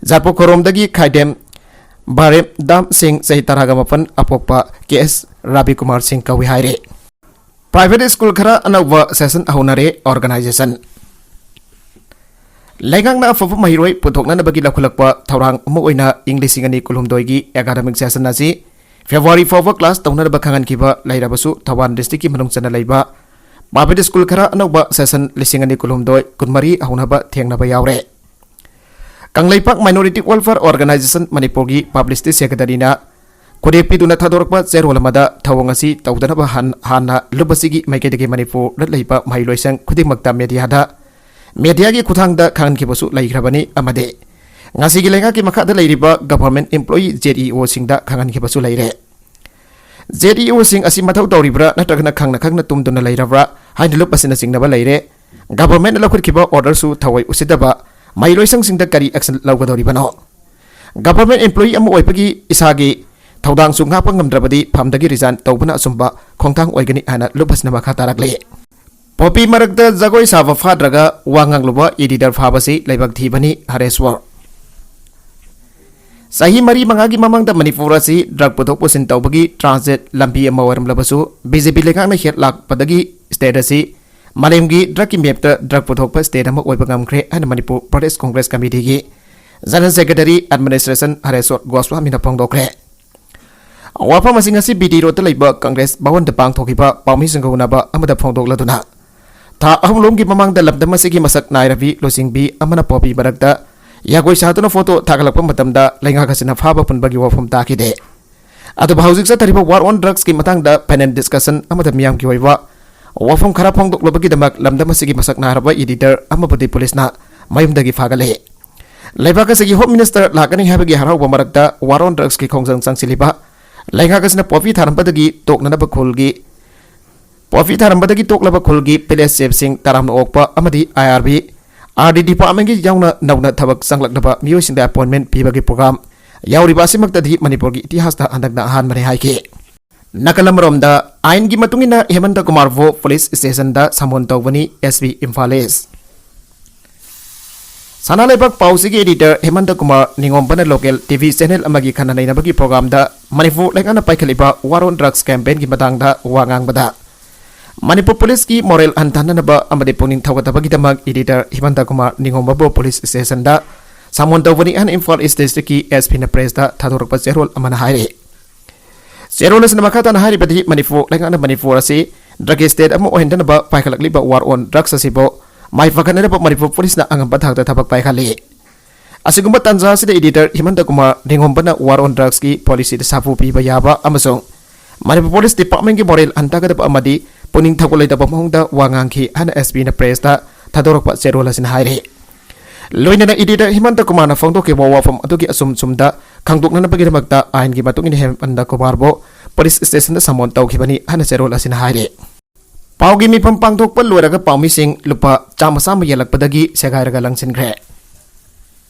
ꯌꯥꯔꯄꯣꯛ ꯈꯣꯏꯔꯣꯝꯗꯒꯤ ꯈꯥꯏꯗꯦꯝ ꯕꯥꯔꯦꯞ ꯗꯥꯝ ꯁꯤꯡ, ꯆꯍꯤ ꯇꯔꯥꯒ ꯃꯥꯄꯟ, ꯑꯄꯣꯛꯄ ꯀꯦ ꯑꯦꯁ ꯔꯥꯕꯤꯀꯨꯃꯥꯔ ꯁꯤꯡ ꯀꯧꯏ ꯍꯥꯏꯔꯤ꯫ Private school ꯈꯔ ꯑꯅꯧꯕ session ꯍꯧꯅꯔꯦ, organization꯫ ꯂꯩꯉꯥꯛꯅ ꯑꯐꯕ ꯃꯍꯩꯔꯣꯏ ꯄꯨꯊꯣꯛꯅꯅꯕꯒꯤ ꯂꯧꯈꯠꯂꯛꯄ ꯊꯧꯔꯥꯡ ꯑꯃ ꯑꯣꯏꯅ ꯏꯪ ꯂꯤꯁꯤꯡ ꯑꯅꯤ ꯀꯨꯟꯍꯨꯝꯗꯣꯏꯒꯤ academic session ꯑꯁꯤ February ꯐꯥꯎꯕ class ꯇꯧꯅꯅꯕ ꯈꯪꯍꯟꯈꯤꯕ ꯂꯩꯔꯕꯁꯨ, ꯊꯧꯕꯥꯜ districtꯀꯤ ꯃꯅꯨꯡ ꯆꯟꯅ ꯂꯩꯕ private school ꯈꯔ ꯑꯅꯧꯕ session ꯂꯤꯁꯤꯡ ꯑꯅꯤ ꯀꯨꯟꯍꯨꯝꯗꯣꯏ ꯀꯨꯟꯃꯔꯤ ꯍꯧꯅꯕ ꯊꯦꯡꯅꯕ ꯌꯥꯎꯔꯦ꯫ ꯀꯪꯂꯩꯄꯥꯛ Minority Welfare Organisation ꯃꯅꯤꯄꯨꯔꯒꯤ publicity secretaryꯅ ꯈꯨꯔꯦꯞ ꯄꯤꯗꯨꯅ ꯊꯥꯗꯣꯔꯛꯄ ꯆꯦꯔꯣꯜ ꯑꯃꯗ ꯊꯧꯑꯣꯡ ꯑꯁꯤ ꯇꯧꯗꯅꯕ ꯍꯥꯟ-, ꯍꯥꯟꯅ ꯂꯨꯞ ꯑꯁꯤꯒꯤ ꯃꯥꯏꯀꯩꯗꯒꯤ ꯃꯅꯤꯄꯨꯔꯗ ꯂꯩꯕ ꯃꯍꯩꯂꯣꯏꯁꯪ ꯈꯨꯗꯤꯡꯃꯛꯇ mediaꯗ, mediaꯒꯤ ꯈꯨꯠꯊꯥꯡꯗ ꯈꯪꯍꯟꯈꯤꯕꯁꯨ ꯂꯩꯈ꯭ꯔꯕꯅꯤ ꯑꯃꯗꯤ ꯉꯁꯤꯒꯤ ꯂꯩꯉꯥꯛꯀꯤ ꯃꯈꯥꯗ ꯂꯩꯔꯤꯕ government employee Z E Oꯁꯤꯡꯗ ꯈꯪꯍꯟꯈꯤꯕꯁꯨ ꯂꯩꯔꯦ꯫ Z E Oꯁꯤꯡ ꯑꯁꯤ ꯃꯊꯧ ꯇꯧꯔꯤꯕ꯭ꯔꯥ ꯅꯠꯇ꯭ꯔꯒꯅ ꯈꯪꯅ ꯈꯪꯅ ꯇꯨꯝꯗꯨꯅ ꯂꯩꯔꯕ꯭ꯔꯥ ꯍꯥꯏꯅ ꯂꯨꯞ ꯑꯁꯤꯅ ꯆꯤꯡꯅꯕ ꯂꯩꯔꯦ꯫ Governmentꯅ ꯂꯧꯈꯠꯈꯤꯕ orderꯁꯨ ꯊꯑꯣꯏ ꯎꯁꯤꯠꯇꯕ ꯃꯍꯩꯂꯣꯏꯁꯪꯁꯤꯡꯗ ꯀꯔꯤ action ꯂꯧꯒꯗꯧꯔꯤꯕꯅꯣ? Government employee ꯑꯃ ꯑꯣꯏꯕꯒꯤ ꯏꯁꯥꯒꯤ ꯊꯧꯗꯥꯡꯁꯨ ꯉꯥꯛꯄ ꯉꯝꯗ꯭ꯔꯕꯗꯤ ꯐꯝꯗꯒꯤ resign ꯇꯧꯕꯅ ꯑꯆꯨꯝꯕ ꯈꯣꯡꯊꯥꯡ ꯑꯣꯏꯒꯅꯤ ꯍꯥꯏꯅ ꯂꯨꯞ ꯑꯁꯤꯅ ꯃꯈꯥ ꯇꯥꯔꯛꯂꯤ꯫ ꯄꯣꯄꯤ ꯃꯔꯛꯇ ꯖꯒꯣꯏ ꯁꯥꯕ ꯐꯥꯗ꯭ꯔꯒ ꯋꯥ ꯉꯥꯡꯂꯨꯕ editor ꯐꯥꯕꯁꯤ ꯂꯥꯏꯕꯛ ꯊꯤꯕꯅꯤ, ꯍꯔꯦꯁ꯭ꯋꯔ꯫ ꯆꯍꯤ ꯃꯔꯤ ꯃꯉꯥꯒꯤ ꯃꯃꯥꯡꯗ ꯃꯅꯤꯄꯨꯔ ꯑꯁꯤ drug ꯄꯨꯊꯣꯛ ꯄꯨꯁꯤꯟ ꯇꯧꯕꯒꯤ transit ꯂꯝꯕꯤ ꯑꯃ ꯑꯣꯏꯔꯝꯂꯕꯁꯨ, B J P ꯂꯩꯉꯥꯛꯅ ꯍꯦꯛ ꯂꯥꯛꯄꯗꯒꯤ state ꯑꯁꯤ ꯃꯥꯂꯦꯝꯒꯤ drugꯀꯤ mapꯇ drug ꯄꯨꯊꯣꯛꯄ state ꯑꯃ ꯑꯣꯏꯕ ꯉꯝꯈ꯭ꯔꯦ ꯍꯥꯏꯅ Manipur Pradesh Congress ꯀꯃꯤꯇꯤꯒꯤ General Secretary Administration ꯍꯔꯦꯁꯣꯔ ꯒꯣꯁ꯭ꯋꯥꯃꯤꯅ ꯐꯣꯡꯗꯣꯛꯈ꯭ꯔꯦ꯫ ꯋꯥꯐꯝ ꯑꯁꯤ ꯉꯁꯤ B D Roadꯇ ꯂꯩꯕ ꯀꯪꯒ꯭ꯔꯦꯁ ꯚꯋꯟꯗ ꯄꯥꯡꯊꯣꯛꯈꯤꯕ ꯄꯥꯎꯃꯤꯁꯤꯡꯒ ꯎꯅꯕ ꯑꯃꯗ ꯐꯣꯡꯗꯣꯛꯂꯗꯨꯅ, ꯊꯥ ꯑꯍꯨꯝ ꯂꯣꯝꯒꯤ ꯃꯃꯥꯡꯗ ꯂꯝꯗꯝ ꯑꯁꯤꯒꯤ ꯃꯁꯛ ꯅꯥꯏꯔꯕꯤ ꯂꯨꯆꯤꯡꯕꯤ ꯑꯃꯅ ꯄꯣꯄꯤ ꯃꯔꯛꯇ ꯌꯥꯒꯣꯏ ꯁꯥꯗꯨꯅ photo ꯊꯥꯒꯠꯂꯛꯄ ꯃꯇꯝꯗ ꯂꯩꯉꯥꯛ ꯑꯁꯤꯅ ꯐꯥꯕ ꯄꯨꯟꯕꯒꯤ ꯋꯥꯐꯝ ꯇꯥꯈꯤꯗꯦ꯫ ꯑꯗꯨꯕꯨ ꯍꯧꯖꯤꯛ ꯆꯠꯊꯔꯤꯕ war on drugsꯀꯤ ꯃꯇꯥꯡꯗ panel discussion ꯑꯃꯗ ꯃꯤꯌꯥꯝꯒꯤ ꯑꯣꯏꯕ ꯋꯥꯐꯝ ꯈꯔ ꯐꯣꯡꯗꯣꯛꯂꯨꯕꯒꯤꯗꯃꯛ ꯂꯝꯗꯝ ꯑꯁꯤꯒꯤ ꯃꯁꯛ ꯅꯥꯏꯔꯕ editor ꯑꯃꯕꯨꯗꯤ ꯄꯨꯂꯤꯁꯅ ꯃꯌꯨꯝꯗꯒꯤ ꯐꯥꯒꯠꯂꯦ꯫ ꯂꯩꯕꯥꯛ ꯑꯁꯤꯒꯤ Home Minister ꯂꯥꯛꯀꯅꯤ ꯍꯥꯏꯕꯒꯤ ꯍꯔꯥꯎꯕ ꯃꯔꯛꯇ war on drugsꯀꯤ ꯈꯣꯡꯖꯪ ꯆꯪꯁꯤꯜꯂꯤꯕ ꯂꯩꯉꯥꯛ ꯑꯁꯤꯅ ꯄꯣꯄꯤ ꯊꯥꯔꯝꯕꯗꯒꯤ ꯇꯣꯛꯅꯅꯕ ꯈꯨꯜꯒꯤ, ꯄꯣꯄꯤ ꯊꯥꯔꯝꯕꯗꯒꯤ ꯇꯣꯛꯂꯕ ꯈꯨꯜꯒꯤ village chiefꯁꯤꯡ ꯇꯔꯥꯝꯅ ꯑꯣꯛꯄ ꯑꯃꯗꯤ I R B, R D departmentꯀꯤ ꯌꯥꯎꯅ ꯅꯧꯅ ꯊꯕꯛ ꯆꯪꯂꯛꯅꯕ ꯃꯤꯑꯣꯏꯁꯤꯡꯗ appointment ꯄꯤꯕꯒꯤ program ꯌꯥꯎꯔꯤꯕ ꯑꯁꯤꯃꯛꯇꯗꯤ ꯃꯅꯤꯄꯨꯔꯒꯤ ꯏꯇꯤꯍꯥꯁꯇ ꯍꯟꯗꯛꯅ ꯑꯍꯥꯟꯕꯅꯤ ꯍꯥꯏꯈꯤ꯫ ꯅꯥꯀꯜ ꯑꯃꯔꯣꯝꯗ, ꯑꯥꯏꯟꯒꯤ ꯃꯇꯨꯡ ꯏꯟꯅ ꯍꯦꯃꯟꯇ ꯀꯨꯃꯥꯔꯕꯨ police stationꯗ summon ꯇꯧꯕꯅꯤ S P ꯏꯝꯐꯥꯜ East꯫ ꯁꯅꯥ ꯂꯩꯕꯥꯛ ꯄꯥꯎꯁꯤꯒꯤ editor ꯍꯦꯃꯟꯇ Kumar ꯅꯤꯉꯣꯝꯕꯅ local T V channel ꯑꯃꯒꯤ ꯈꯟꯅ ꯅꯩꯅꯕꯒꯤ programꯗ ꯃꯅꯤꯄꯨꯔ ꯂꯩꯉꯥꯛꯅ ꯄꯥꯏꯈꯠꯂꯤꯕ war on drugs campaignꯒꯤ ꯃꯇꯥꯡꯗ ꯋꯥ ꯉꯥꯡꯕꯗ, ꯃꯅꯤꯄꯨꯔ ꯄꯨꯂꯤꯁꯀꯤ moral ꯍꯟꯊꯍꯟꯅꯕ ꯑꯃꯗꯤ ꯄꯨꯛꯅꯤꯡ ꯊꯧꯒꯠꯇꯕꯒꯤꯗꯃꯛ editor ꯍꯦꯃꯟꯇ ꯀꯨꯃꯥꯔ ꯅꯤꯉꯣꯝꯕꯕꯨ police stationꯗ summon ꯇꯧꯕꯅꯤ ꯍꯥꯏꯅ ꯏꯝꯐꯥꯜ East districtꯀꯤ S Pꯅ pressꯇ ꯊꯥꯗꯣꯔꯛꯄ ꯆꯦꯔꯣꯜ ꯑꯃꯅ ꯍꯥꯏꯔꯤ꯫ ꯆꯦꯔꯣꯜ ꯑꯁꯤꯅ ꯃꯈꯥ ꯇꯥꯅ ꯍꯥꯏꯔꯤꯕꯗꯤ, ꯃꯅꯤꯄꯨꯔ ꯂꯩꯉꯥꯛꯅ ꯃꯅꯤꯄꯨꯔ ꯑꯁꯤ drug state ꯑꯃ ꯑꯣꯏꯍꯟꯗꯅꯕ ꯄꯥꯏꯈꯠꯂꯛꯂꯤꯕ war on drugs ꯑꯁꯤꯕꯨ ꯃꯥꯏ ꯄꯥꯛꯍꯟꯅꯅꯕ ꯃꯅꯤꯄꯨꯔ ꯄꯨꯂꯤꯁꯅ ꯑꯉꯝꯕ ꯊꯥꯛꯇ ꯊꯕꯛ ꯄꯥꯏꯈꯠꯂꯤ꯫ ꯑꯁꯤꯒꯨꯝꯕ ꯇꯥꯟꯖꯥ ꯑꯁꯤꯗ editor ꯍꯦꯃꯟꯇ ꯀꯨꯃꯥꯔ ꯅꯤꯉꯣꯝꯕꯅ war on drugsꯀꯤ policyꯗ ꯁꯥꯐꯨ ꯄꯤꯕ ꯌꯥꯕ ꯑꯃꯁꯨꯡ ꯃꯅꯤꯄꯨꯔ police departmentꯀꯤ moral ꯍꯟꯊꯒꯗꯕ ꯑꯃꯗꯤ ꯄꯨꯛꯅꯤꯡ ꯊꯧꯒꯠꯂꯣꯏꯗꯕ ꯃꯑꯣꯡꯗ ꯋꯥ ꯉꯥꯡꯈꯤ ꯍꯥꯏꯅ S Pꯅ pressꯇ ꯊꯥꯗꯣꯔꯛꯄ ꯆꯦꯔꯣꯜ ꯑꯁꯤꯅ ꯍꯥꯏꯔꯤ꯫ ꯂꯣꯏꯅꯅ editor ꯍꯦꯃꯟꯇ ꯀꯨꯃꯥꯔꯅ ꯐꯣꯡꯗꯣꯛꯈꯤꯕ ꯋꯥꯐꯝ ꯑꯗꯨꯒꯤ ꯑꯆꯨꯝ ꯆꯨꯝꯗ ꯈꯪꯗꯣꯛꯅꯅꯕꯒꯤꯗꯃꯛꯇ ꯑꯥꯏꯟꯒꯤ ꯃꯇꯨꯡ ꯏꯟꯅ ꯍꯦꯃꯟꯇ ꯀꯨꯃꯥꯔꯕꯨ police stationꯗ summon ꯇꯧꯈꯤꯕꯅꯤ ꯍꯥꯏꯅ ꯆꯦꯔꯣꯜ ꯑꯁꯤꯅ ꯍꯥꯏꯔꯤ꯫ ꯄꯥꯎꯒꯤ ꯃꯤꯐꯝ ꯄꯥꯡꯊꯣꯛꯄ ꯂꯣꯏꯔꯒ ꯄꯥꯎꯃꯤꯁꯤꯡ ꯂꯨꯄꯥ ꯆꯥꯝꯃ ꯆꯥꯝꯃ ꯌꯦꯜꯂꯛꯄꯗꯒꯤ ꯁꯦꯒꯥꯏꯔꯒ ꯂꯪꯁꯤꯟꯈ꯭ꯔꯦ꯫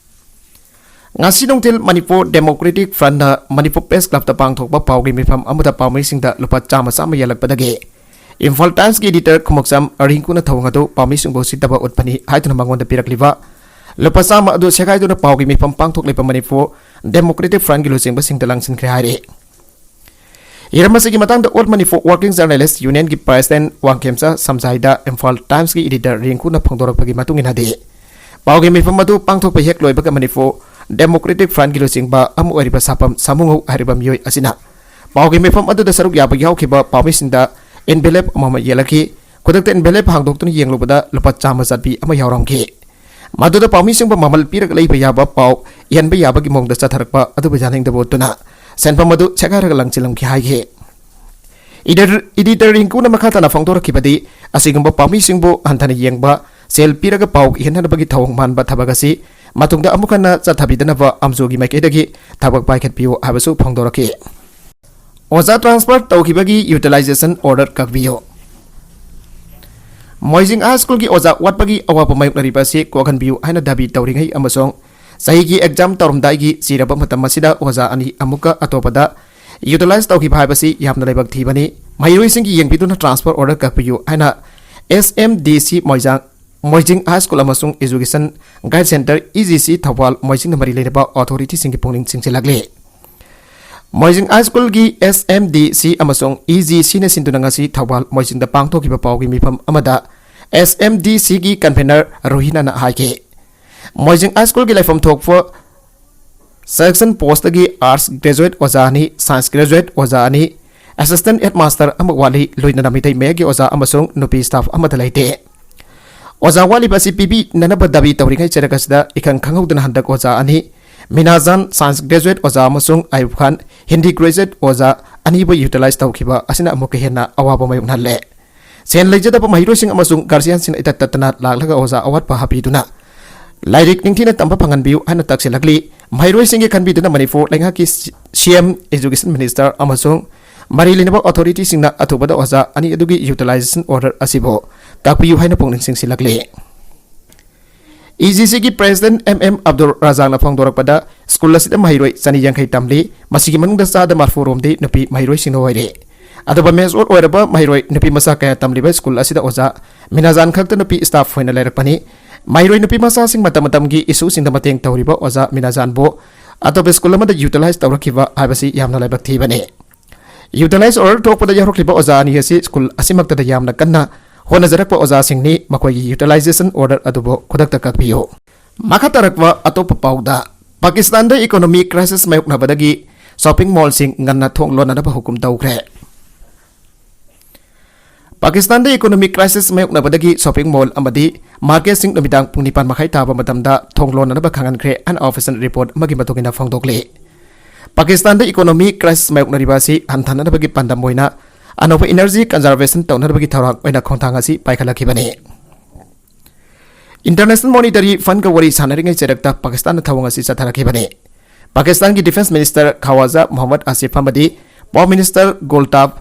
ꯉꯁꯤ ꯅꯨꯡꯊꯤꯜ ꯃꯅꯤꯄꯨꯔ Democratic Frontꯅ ꯃꯅꯤꯄꯨꯔ Press Clubꯇ ꯄꯥꯡꯊꯣꯛꯄ ꯄꯥꯎꯒꯤ ꯃꯤꯐꯝ ꯑꯃꯗ ꯄꯥꯎꯃꯤꯁꯤꯡꯗ ꯂꯨꯄꯥ ꯆꯥꯝꯃ ꯆꯥꯝꯃ ꯌꯦꯜꯂꯛꯄꯗꯒꯤ ꯏꯝꯐꯥꯜ Timesꯀꯤ editor ꯈꯨꯃꯨꯛꯆꯝ ꯔꯤꯡꯀꯨꯅ ꯊꯧꯑꯣꯡ ꯑꯗꯨ ꯄꯥꯎꯃꯤꯁꯤꯡꯕꯨ ꯎꯁꯤꯠꯇꯕ ꯎꯠꯄꯅꯤ ꯍꯥꯏꯗꯨꯅ ꯃꯉꯣꯟꯗ ꯄꯤꯔꯛꯂꯤꯕ ꯂꯨꯄꯥ ꯆꯥꯝꯃ ꯑꯗꯨ ꯁꯦꯒꯥꯏꯗꯨꯅ ꯄꯥꯎꯒꯤ ꯃꯤꯐꯝ ꯄꯥꯡꯊꯣꯛꯂꯤꯕ ꯃꯅꯤꯄꯨꯔ Democratic Frontꯀꯤ ꯂꯨꯆꯤꯡꯕꯁꯤꯡꯗ ꯂꯪꯁꯤꯟꯈ꯭ꯔꯦ ꯍꯥꯏꯔꯤ꯫ ꯍꯤꯔꯝ ꯑꯁꯤꯒꯤ ꯃꯇꯥꯡꯗ All Manipur Working Journalist Unionꯒꯤ President Wangkhemcha ꯁꯝꯖꯥꯏꯗ Imphal Timesꯀꯤ editor ꯔꯤꯡꯀꯨꯅ ꯐꯣꯡꯗꯣꯔꯛꯄꯒꯤ ꯃꯇꯨꯡ ꯏꯟꯅꯗꯤ, ꯄꯥꯎꯒꯤ ꯃꯤꯐꯝ ꯑꯗꯨ ꯄꯥꯡꯊꯣꯛꯄ ꯍꯦꯛ ꯂꯣꯏꯕꯒ Manipur Democratic Frontꯀꯤ ꯂꯨꯆꯤꯡꯕ ꯑꯃ ꯑꯣꯏꯔꯤꯕ ꯁꯥꯄꯝ ꯁꯥꯃꯨꯉꯧ ꯍꯥꯏꯔꯤꯕ ꯃꯤꯑꯣꯏ ꯑꯁꯤꯅ ꯄꯥꯎꯒꯤ ꯃꯤꯐꯝ ꯑꯗꯨꯗ ꯁꯔꯨꯛ ꯌꯥꯕ ꯌꯥꯎꯈꯤꯕ ꯄꯥꯎꯃꯤꯁꯤꯡꯗ envelope ꯑꯃꯃꯝ ꯌꯦꯜꯂꯛꯈꯤ꯫ ꯈꯨꯗꯛꯇ envelope ꯍꯥꯡꯗꯣꯛꯇꯨꯅ ꯌꯦꯡꯂꯨꯕꯗ ꯂꯨꯄꯥ ꯆꯥꯝꯃ ꯆꯠꯄꯤ ꯑꯃ ꯌꯥꯎꯔꯝꯈꯤ꯫ ꯃꯗꯨꯗ ꯄꯥꯎꯃꯤꯁꯤꯡꯕꯨ ꯃꯃꯜ ꯄꯤꯔꯒ ꯂꯩꯕ ꯌꯥꯕ ꯄꯥꯎ ꯏꯍꯟꯕ ꯌꯥꯕꯒꯤ ꯃꯑꯣꯡꯗ ꯆꯠꯊꯔꯛꯄ ꯑꯗꯨꯕꯨ ꯌꯥꯅꯤꯡꯗꯕ ꯎꯠꯇꯨꯅ ꯁꯦꯟꯐꯝ ꯑꯗꯨ ꯁꯦꯒꯥꯏꯔꯒ ꯂꯪꯁꯤꯜꯂꯝꯈꯤ ꯍꯥꯏꯈꯤ꯫ Editor, editor ꯔꯤꯡꯀꯨꯅ ꯃꯈꯥ ꯇꯥꯅ ꯐꯣꯡꯗꯣꯔꯛꯈꯤꯕꯗꯤ, ꯑꯁꯤꯒꯨꯝꯕ ꯄꯥꯎꯃꯤꯁꯤꯡꯕꯨ ꯍꯟꯊꯅ ꯌꯦꯡꯕ, ꯁꯦꯜ ꯄꯤꯔꯒ ꯄꯥꯎ ꯏꯍꯟꯅꯕꯒꯤ ꯊꯧꯑꯣꯡ ꯃꯥꯟꯕ ꯊꯕꯛ ꯑꯁꯤ ꯃꯇꯨꯡꯗ ꯑꯃꯨꯛ ꯍꯟꯅ ꯆꯠꯊꯕꯤꯗꯅꯕ ꯑꯝꯖꯨꯒꯤ ꯃꯥꯏꯀꯩꯗꯒꯤ ꯊꯕꯛ ꯄꯥꯏꯈꯠꯄꯤꯌꯨ ꯍꯥꯏꯕꯁꯨ ꯐꯣꯡꯗꯣꯔꯛꯈꯤ꯫ ꯑꯣꯖꯥ transfer ꯇꯧꯈꯤꯕꯒꯤ utilization order ꯀꯛꯄꯤꯌꯨ꯫ ꯃꯣꯏꯖꯤꯡ High Schoolꯒꯤ ꯑꯣꯖꯥ ꯋꯥꯠꯄꯒꯤ ꯑꯋꯥꯕ ꯃꯥꯌꯣꯛꯅꯔꯤꯕ ꯑꯁꯤ ꯀꯣꯛꯍꯟꯕꯤꯌꯨ ꯍꯥꯏꯅ ꯗꯥꯕꯤ ꯇꯧꯔꯤꯉꯩ ꯑꯃꯁꯨꯡ ꯆꯍꯤꯒꯤ exam ꯇꯧꯔꯝꯗꯥꯏꯒꯤ ꯆꯤꯔꯕ ꯃꯇꯝ ꯑꯁꯤꯗ ꯑꯣꯖꯥ ꯑꯅꯤ ꯑꯃꯨꯛꯀ ꯑꯇꯣꯞꯄꯗ utilize ꯇꯧꯈꯤꯕ ꯍꯥꯏꯕꯁꯤ ꯌꯥꯝꯅ ꯂꯥꯏꯕꯛ ꯊꯤꯕꯅꯤ꯫ ꯃꯍꯩꯔꯣꯏꯁꯤꯡꯒꯤ ꯌꯦꯡꯕꯤꯗꯨꯅ transfer order ꯀꯛꯄꯤꯌꯨ ꯍꯥꯏꯅ S M D C ꯃꯣꯏꯖꯥꯡ, ꯃꯣꯏꯖꯤꯡ High School ꯑꯃꯁꯨꯡ Education Guide Center, E G C, Thoubal ꯃꯣꯏꯖꯤꯡꯅ ꯃꯔꯤ ꯂꯩꯅꯕ authorityꯁꯤꯡꯒꯤ ꯄꯨꯛꯅꯤꯡ ꯆꯤꯡꯁꯤꯜꯂꯛꯂꯤ꯫ ꯃꯣꯏꯖꯤꯡ High Schoolꯒꯤ S M D C ꯑꯃꯁꯨꯡ E G Cꯅ ꯁꯤꯟꯗꯨꯅ ꯉꯁꯤ ꯊꯧꯕꯥꯜ ꯃꯣꯏꯖꯤꯡꯗ ꯄꯥꯡꯊꯣꯛꯈꯤꯕ ꯄꯥꯎꯒꯤ ꯃꯤꯐꯝ ꯑꯃꯗ S M D Cꯒꯤ convener ꯔꯣꯍꯤꯅꯥꯅ ꯍꯥꯏꯈꯤ, ꯃꯣꯏꯖꯤꯡ High Schoolꯒꯤ ꯂꯩꯐꯝ ꯊꯣꯛꯄ section postꯇꯒꯤ Arts graduate ꯑꯣꯖꯥ ꯑꯅꯤ, Science graduate ꯑꯣꯖꯥ ꯑꯅꯤ, Assistant Headmaster ꯑꯃ ꯋꯥꯠꯂꯤ, ꯂꯣꯏꯅꯅ ꯃꯤꯇꯩ ꯃꯌꯦꯛꯀꯤ ꯑꯣꯖꯥ ꯑꯃꯁꯨꯡ ꯅꯨꯄꯤ staff ꯑꯃꯠꯇ ꯂꯩꯇꯦ꯫ ꯑꯣꯖꯥ ꯋꯥꯠꯂꯤꯕ ꯑꯁꯤ ꯄꯤꯕꯤꯅꯅꯕ ꯗꯥꯕꯤ ꯇꯧꯔꯤꯉꯩ ꯆꯩꯔꯛ ꯑꯁꯤꯗ ꯏꯈꯪ ꯈꯪꯍꯧꯗꯅ ꯍꯟꯗꯛ ꯑꯣꯖꯥ ꯑꯅꯤ, ꯃꯤꯅꯥꯖꯥꯟ Science graduate ꯑꯣꯖꯥ ꯑꯃꯁꯨꯡ ꯑꯌꯨꯕ ꯈꯥꯟ Hindi graduate ꯑꯣꯖꯥ ꯑꯅꯤꯕꯨ utilize ꯇꯧꯈꯤꯕ ꯑꯁꯤꯅ ꯑꯃꯨꯛꯀ ꯍꯦꯟꯅ ꯑꯋꯥꯕ ꯃꯥꯌꯣꯛꯅꯍꯜꯂꯦ꯫ ꯁꯦꯟ ꯂꯩꯖꯗꯕ ꯃꯍꯩꯔꯣꯏꯁꯤꯡ ꯑꯃꯁꯨꯡ guardianꯁꯤꯡꯅ ꯏꯇꯠ ꯇꯠꯇꯅ ꯂꯥꯛꯂꯒ ꯑꯣꯖꯥ ꯑꯋꯥꯠꯄ ꯍꯥꯞꯄꯤꯗꯨꯅ ꯂꯥꯏꯔꯤꯛ ꯅꯤꯡꯊꯤꯅ ꯇꯝꯕ ꯐꯪꯍꯟꯕꯤꯌꯨ ꯍꯥꯏꯅ ꯇꯛꯁꯤꯜꯂꯛꯂꯤ꯫ ꯃꯍꯩꯔꯣꯏꯁꯤꯡꯒꯤ ꯈꯟꯕꯤꯗꯨꯅ ꯃꯅꯤꯄꯨꯔ ꯂꯩꯉꯥꯛꯀꯤ C M, Education Minister ꯑꯃꯁꯨꯡ ꯃꯔꯤ ꯂꯩꯅꯕ authorityꯁꯤꯡꯅ ꯑꯊꯨꯕꯗ ꯑꯣꯖꯥ ꯑꯅꯤ ꯑꯗꯨꯒꯤ utilization order ꯑꯁꯤꯕꯨ ꯀꯛꯄꯤꯌꯨ ꯍꯥꯏꯅ ꯄꯨꯛꯅꯤꯡ ꯆꯤꯡꯁꯤꯜꯂꯛꯂꯤ꯫ E G Cꯒꯤ President M M Abdul ꯔꯖꯥꯛꯅ ꯐꯣꯡꯗꯣꯔꯛꯄꯗ, school ꯑꯁꯤꯗ ꯃꯍꯩꯔꯣꯏ ꯆꯅꯤ ꯌꯥꯡꯈꯩ ꯇꯝꯂꯤ, ꯃꯁꯤꯒꯤ ꯃꯅꯨꯡꯗ ꯆꯥꯗ ꯃꯔꯐꯨ ꯔꯣꯝꯗꯤ ꯅꯨꯄꯤ ꯃꯍꯩꯔꯣꯏꯁꯤꯡꯅ ꯑꯣꯏꯔꯤ꯫ ꯑꯗꯨꯒ mature ꯑꯣꯏꯔꯕ ꯃꯍꯩꯔꯣꯏ ꯅꯨꯄꯤ ꯃꯆꯥ ꯀꯌꯥ ꯇꯝꯂꯤꯕ school ꯑꯁꯤꯗ ꯑꯣꯖꯥ ꯃꯤꯅꯥꯖꯥꯟ ꯈꯛꯇ ꯅꯨꯄꯤ staff ꯑꯣꯏꯅ ꯂꯩꯔꯛꯄꯅꯤ꯫ ꯃꯍꯩꯔꯣꯏ ꯅꯨꯄꯤ ꯃꯆꯥꯁꯤꯡ ꯃꯇꯝ ꯃꯇꯝꯒꯤ issueꯁꯤꯡꯗ ꯃꯇꯦꯡ ꯇꯧꯔꯤꯕ ꯑꯣꯖꯥ ꯃꯤꯅꯥꯖꯥꯟꯕꯨ ꯑꯇꯣꯞꯄ school ꯑꯃꯗ utilize ꯇꯧꯔꯛꯈꯤꯕ ꯍꯥꯏꯕꯁꯤ ꯌꯥꯝꯅ ꯂꯥꯏꯕꯛ ꯊꯤꯕꯅꯤ꯫ Utilize order ꯊꯣꯛꯄꯗ ꯌꯥꯎꯔꯛꯂꯤꯕ ꯑꯣꯖꯥ ꯑꯅꯤ ꯑꯁꯤ ꯁ꯭ꯀꯨꯜ ꯑꯁꯤꯃꯛꯇꯗ ꯌꯥꯝꯅ ꯀꯟꯅ ꯍꯣꯠꯅꯖꯔꯛꯄ ꯑꯣꯖꯥꯁꯤꯡꯅꯤ꯫ ꯃꯈꯣꯏꯒꯤ utilization order ꯑꯗꯨꯕꯨ ꯈꯨꯗꯛꯇ ꯀꯛꯄꯤꯌꯨ꯫ ꯃꯈꯥ ꯇꯥꯔꯛꯄ ꯑꯇꯣꯞꯄ ꯄꯥꯎꯗ, ꯄꯥꯀꯤꯁꯇꯥꯟꯗ economic crisis ꯃꯥꯌꯣꯛꯅꯕꯗꯒꯤ shopping mallꯁꯤꯡ ꯉꯟꯅ ꯊꯣꯡ ꯂꯣꯟꯅꯅꯕ ꯍꯨꯀꯨꯝ ꯇꯧꯈ꯭ꯔꯦ꯫ ꯄꯥꯀꯤꯁꯇꯥꯟꯗ economic crisis ꯃꯥꯌꯣꯛꯅꯕꯗꯒꯤ shopping mall ꯑꯃꯗꯤ marketꯁꯤꯡ ꯅꯨꯃꯤꯗꯥꯡ ꯄꯨꯡ ꯅꯤꯄꯥꯟ ꯃꯈꯥꯏ ꯇꯥꯕ ꯃꯇꯝꯗ ꯊꯣꯡ ꯂꯣꯟꯅꯅꯕ ꯈꯪꯍꯟꯈ꯭ꯔꯦ꯫ Unofficial report ꯑꯃꯒꯤ ꯃꯇꯨꯡ ꯏꯟꯅ ꯐꯣꯡꯗꯣꯛꯂꯤ꯫ ꯄꯥꯀꯤꯁꯇꯥꯟꯗ economic crisis ꯃꯥꯌꯣꯛꯅꯔꯤꯕ ꯑꯁꯤ ꯍꯟꯊꯅꯅꯕꯒꯤ ꯄꯥꯟꯗꯝ ꯑꯣꯏꯅ ꯑꯅꯧꯕ energy conservation ꯇꯧꯅꯅꯕꯒꯤ ꯊꯧꯔꯥꯡ ꯑꯣꯏꯅ ꯈꯣꯡꯊꯥꯡ ꯑꯁꯤ ꯄꯥꯏꯈꯠꯂꯛꯈꯤꯕꯅꯤ꯫ International Monetary Fundꯀ ꯋꯥꯔꯤ ꯁꯥꯟꯅꯔꯤꯉꯩ ꯆꯩꯔꯛꯇ ꯄꯥꯀꯤꯁꯇꯥꯟꯅ ꯊꯧꯑꯣꯡ ꯑꯁꯤ ꯆꯠꯊꯔꯛꯈꯤꯕꯅꯤ꯫ ꯄꯥꯀꯤꯁꯇꯥꯟꯒꯤ Defence Minister ꯈꯋꯥꯖꯥ ꯃꯣꯍꯝꯃꯗ ꯑꯁꯤꯐ ꯑꯃꯗꯤ Prime Minister ꯒꯨꯜꯇꯥꯕ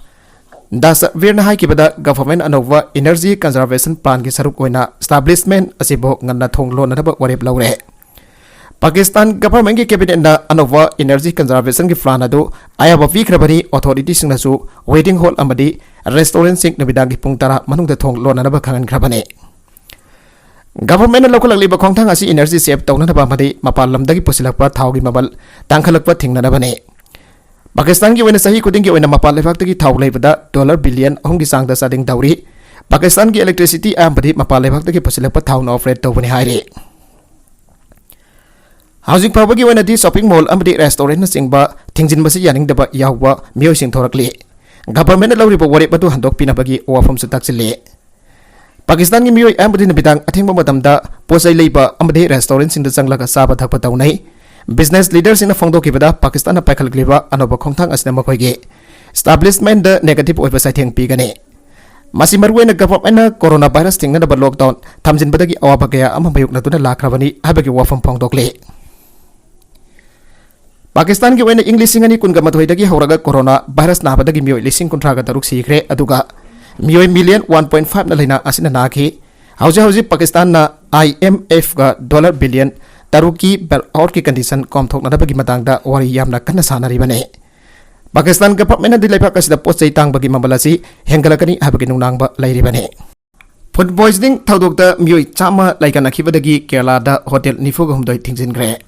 ꯗꯁꯇꯋꯤꯔꯅ ꯍꯥꯏꯈꯤꯕꯗ, government ꯑꯅꯧꯕ energy conservation planꯒꯤ ꯁꯔꯨꯛ ꯑꯣꯏꯅ establishment ꯑꯁꯤꯕꯨ ꯉꯟꯅ ꯊꯣꯡ ꯂꯣꯟꯅꯅꯕ ꯋꯥꯔꯦꯞ ꯂꯧꯔꯦ꯫ ꯄꯥꯀꯤꯁꯇꯥꯟ governmentꯀꯤ cabinetꯅ ꯑꯅꯧꯕ energy conservationꯒꯤ plan ꯑꯗꯨ ꯑꯌꯥꯕ ꯄꯤꯈ꯭ꯔꯕꯅꯤ꯫ Authorityꯁꯤꯡꯅꯁꯨ wedding hall ꯑꯃꯗꯤ restaurantꯁꯤꯡ ꯅꯨꯃꯤꯗꯥꯡꯒꯤ ꯄꯨꯡ ꯇꯔꯥ ꯃꯅꯨꯡꯗ ꯊꯣꯡ ꯂꯣꯟꯅꯅꯕ ꯈꯪꯍꯟꯈ꯭ꯔꯕꯅꯤ꯫ Governmentꯅ ꯂꯧꯈꯠꯂꯛꯂꯤꯕ ꯈꯣꯡꯊꯥꯡ ꯑꯁꯤ energy save ꯇꯧꯅꯅꯕ ꯑꯃꯗꯤ ꯃꯄꯥꯟ ꯂꯝꯗꯒꯤ ꯄꯨꯁꯤꯜꯂꯛꯄ ꯊꯥꯎꯒꯤ ꯃꯃꯜ ꯇꯥꯡꯈꯠꯂꯛꯄ ꯊꯤꯡꯅꯅꯕꯅꯤ꯫ ꯄꯥꯀꯤꯁꯇꯥꯟꯒꯤ ꯑꯣꯏꯅ ꯆꯍꯤ ꯈꯨꯗꯤꯡꯒꯤ ꯑꯣꯏꯅ ꯃꯄꯥꯟ ꯂꯩꯕꯥꯛꯇꯒꯤ ꯊꯥꯎ ꯂꯩꯕꯗ dollar billion ꯑꯍꯨꯝꯒꯤ ꯆꯥꯡꯗ ꯆꯥꯗꯤꯡ ꯇꯧꯔꯤ꯫ ꯄꯥꯀꯤꯁꯇꯥꯟꯒꯤ electricity ꯑꯌꯥꯝꯕꯗꯤ ꯃꯄꯥꯟ ꯂꯩꯕꯥꯛꯇꯒꯤ ꯄꯨꯁꯤꯜꯂꯛꯄ ꯊꯥꯎꯅ operate ꯇꯧꯕꯅꯤ ꯍꯥꯏꯔꯤ꯫ ꯍꯧꯖꯤꯛ ꯐꯥꯎꯕꯒꯤ ꯑꯣꯏꯅꯗꯤ shopping mall ꯑꯃꯗꯤ restaurantꯅꯆꯤꯡꯕ ꯊꯤꯡꯖꯤꯟꯕꯁꯤ ꯌꯥꯅꯤꯡꯗꯕ ꯌꯥꯎꯕ ꯃꯤꯑꯣꯏꯁꯤꯡ ꯊꯣꯔꯛꯂꯤ꯫ Governmentꯅ ꯂꯧꯔꯤꯕ ꯋꯥꯔꯦꯞ ꯑꯗꯨ ꯍꯟꯗꯣꯛꯄꯤꯅꯕꯒꯤ ꯋꯥꯐꯝꯁꯨ ꯇꯥꯛꯁꯤꯜꯂꯤ꯫ ꯄꯥꯀꯤꯁꯇꯥꯟꯒꯤ ꯃꯤꯑꯣꯏ ꯑꯌꯥꯝꯕꯗꯤ ꯅꯨꯃꯤꯗꯥꯡ ꯑꯊꯦꯡꯕ ꯃꯇꯝꯗ ꯄꯣꯠ ꯆꯩ ꯂꯩꯕ ꯑꯃꯗꯤ restaurantꯁꯤꯡꯗ ꯆꯪꯂꯒ ꯆꯥꯕ ꯊꯛꯄ ꯇꯧꯅꯩ꯫ Business leaderꯁꯤꯡꯅ ꯐꯣꯡꯗꯣꯛꯈꯤꯕꯗ, ꯄꯥꯀꯤꯁꯇꯥꯟꯅ ꯄꯥꯏꯈꯠꯂꯛꯂꯤꯕ ꯑꯅꯧꯕ ꯈꯣꯡꯊꯥꯡ ꯑꯁꯤꯅ ꯃꯈꯣꯏꯒꯤ establishmentꯗ negative ꯑꯣꯏꯕ ꯆꯩꯊꯦꯡ ꯄꯤꯒꯅꯤ꯫ ꯃꯁꯤ ꯃꯔꯨꯑꯣꯏꯅ governmentꯅ coronavirus ꯊꯤꯡꯅꯅꯕ lockdown ꯊꯝꯖꯤꯟꯕꯗꯒꯤ ꯑꯋꯥꯕ ꯀꯌꯥ ꯑꯃ ꯃꯥꯌꯣꯛꯅꯗꯨꯅ ꯂꯥꯛꯈ꯭ꯔꯕꯅꯤ ꯍꯥꯏꯕꯒꯤ ꯋꯥꯐꯝ ꯐꯣꯡꯗꯣꯛꯂꯤ꯫ ꯄꯥꯀꯤꯁꯇꯥꯟꯒꯤ ꯑꯣꯏꯅ ꯏꯪ ꯂꯤꯁꯤꯡ ꯑꯅꯤ ꯀꯨꯟꯒ ꯃꯥꯊꯣꯏꯗꯒꯤ ꯍꯧꯔꯒ coronavirus ꯅꯥꯕꯗꯒꯤ ꯃꯤꯑꯣꯏ ꯂꯤꯁꯤꯡ ꯀꯨꯟꯊ꯭ꯔꯥꯒ ꯇꯔꯨꯛ ꯁꯤꯈ꯭ꯔꯦ, ꯑꯗꯨꯒ ꯃꯤꯑꯣꯏ million one point five ꯅ ꯂꯥꯏꯅꯥ ꯑꯁꯤꯅ ꯅꯥꯈꯤ꯫ ꯍꯧꯖꯤꯛ ꯍꯧꯖꯤꯛ ꯄꯥꯀꯤꯁꯇꯥꯟꯅ IMFꯒ dollar billion ꯇꯔꯨꯛꯀꯤ bailoutꯀꯤ condition ꯀꯣꯝꯊꯣꯛꯅꯅꯕꯒꯤ ꯃꯇꯥꯡꯗ ꯋꯥꯔꯤ ꯌꯥꯝꯅ ꯀꯟꯅ ꯁꯥꯟꯅꯔꯤꯕꯅꯤ꯫ ꯄꯥꯀꯤꯁꯇꯥꯟ governmentꯅꯗꯤ ꯂꯩꯕꯥꯛ ꯑꯁꯤꯗ ꯄꯣꯠ ꯆꯩ ꯇꯥꯡꯕꯒꯤ ꯃꯃꯜ ꯑꯁꯤ ꯍꯦꯟꯒꯠꯂꯛꯀꯅꯤ ꯍꯥꯏꯕꯒꯤ ꯅꯨꯡꯅꯥꯡꯕ ꯂꯩꯔꯤꯕꯅꯤ꯫ Food poisoning ꯊꯧꯗꯣꯛꯇ ꯃꯤꯑꯣꯏ ꯆꯥꯝꯃ ꯂꯥꯏꯀꯠꯅꯈꯤꯕꯗꯒꯤ ꯀꯦꯔꯂꯥꯗ hotel ꯅꯤꯐꯨꯒ ꯍꯨꯝꯗꯣꯏ ꯊꯤꯡꯖꯤꯟꯈ꯭ꯔꯦ꯫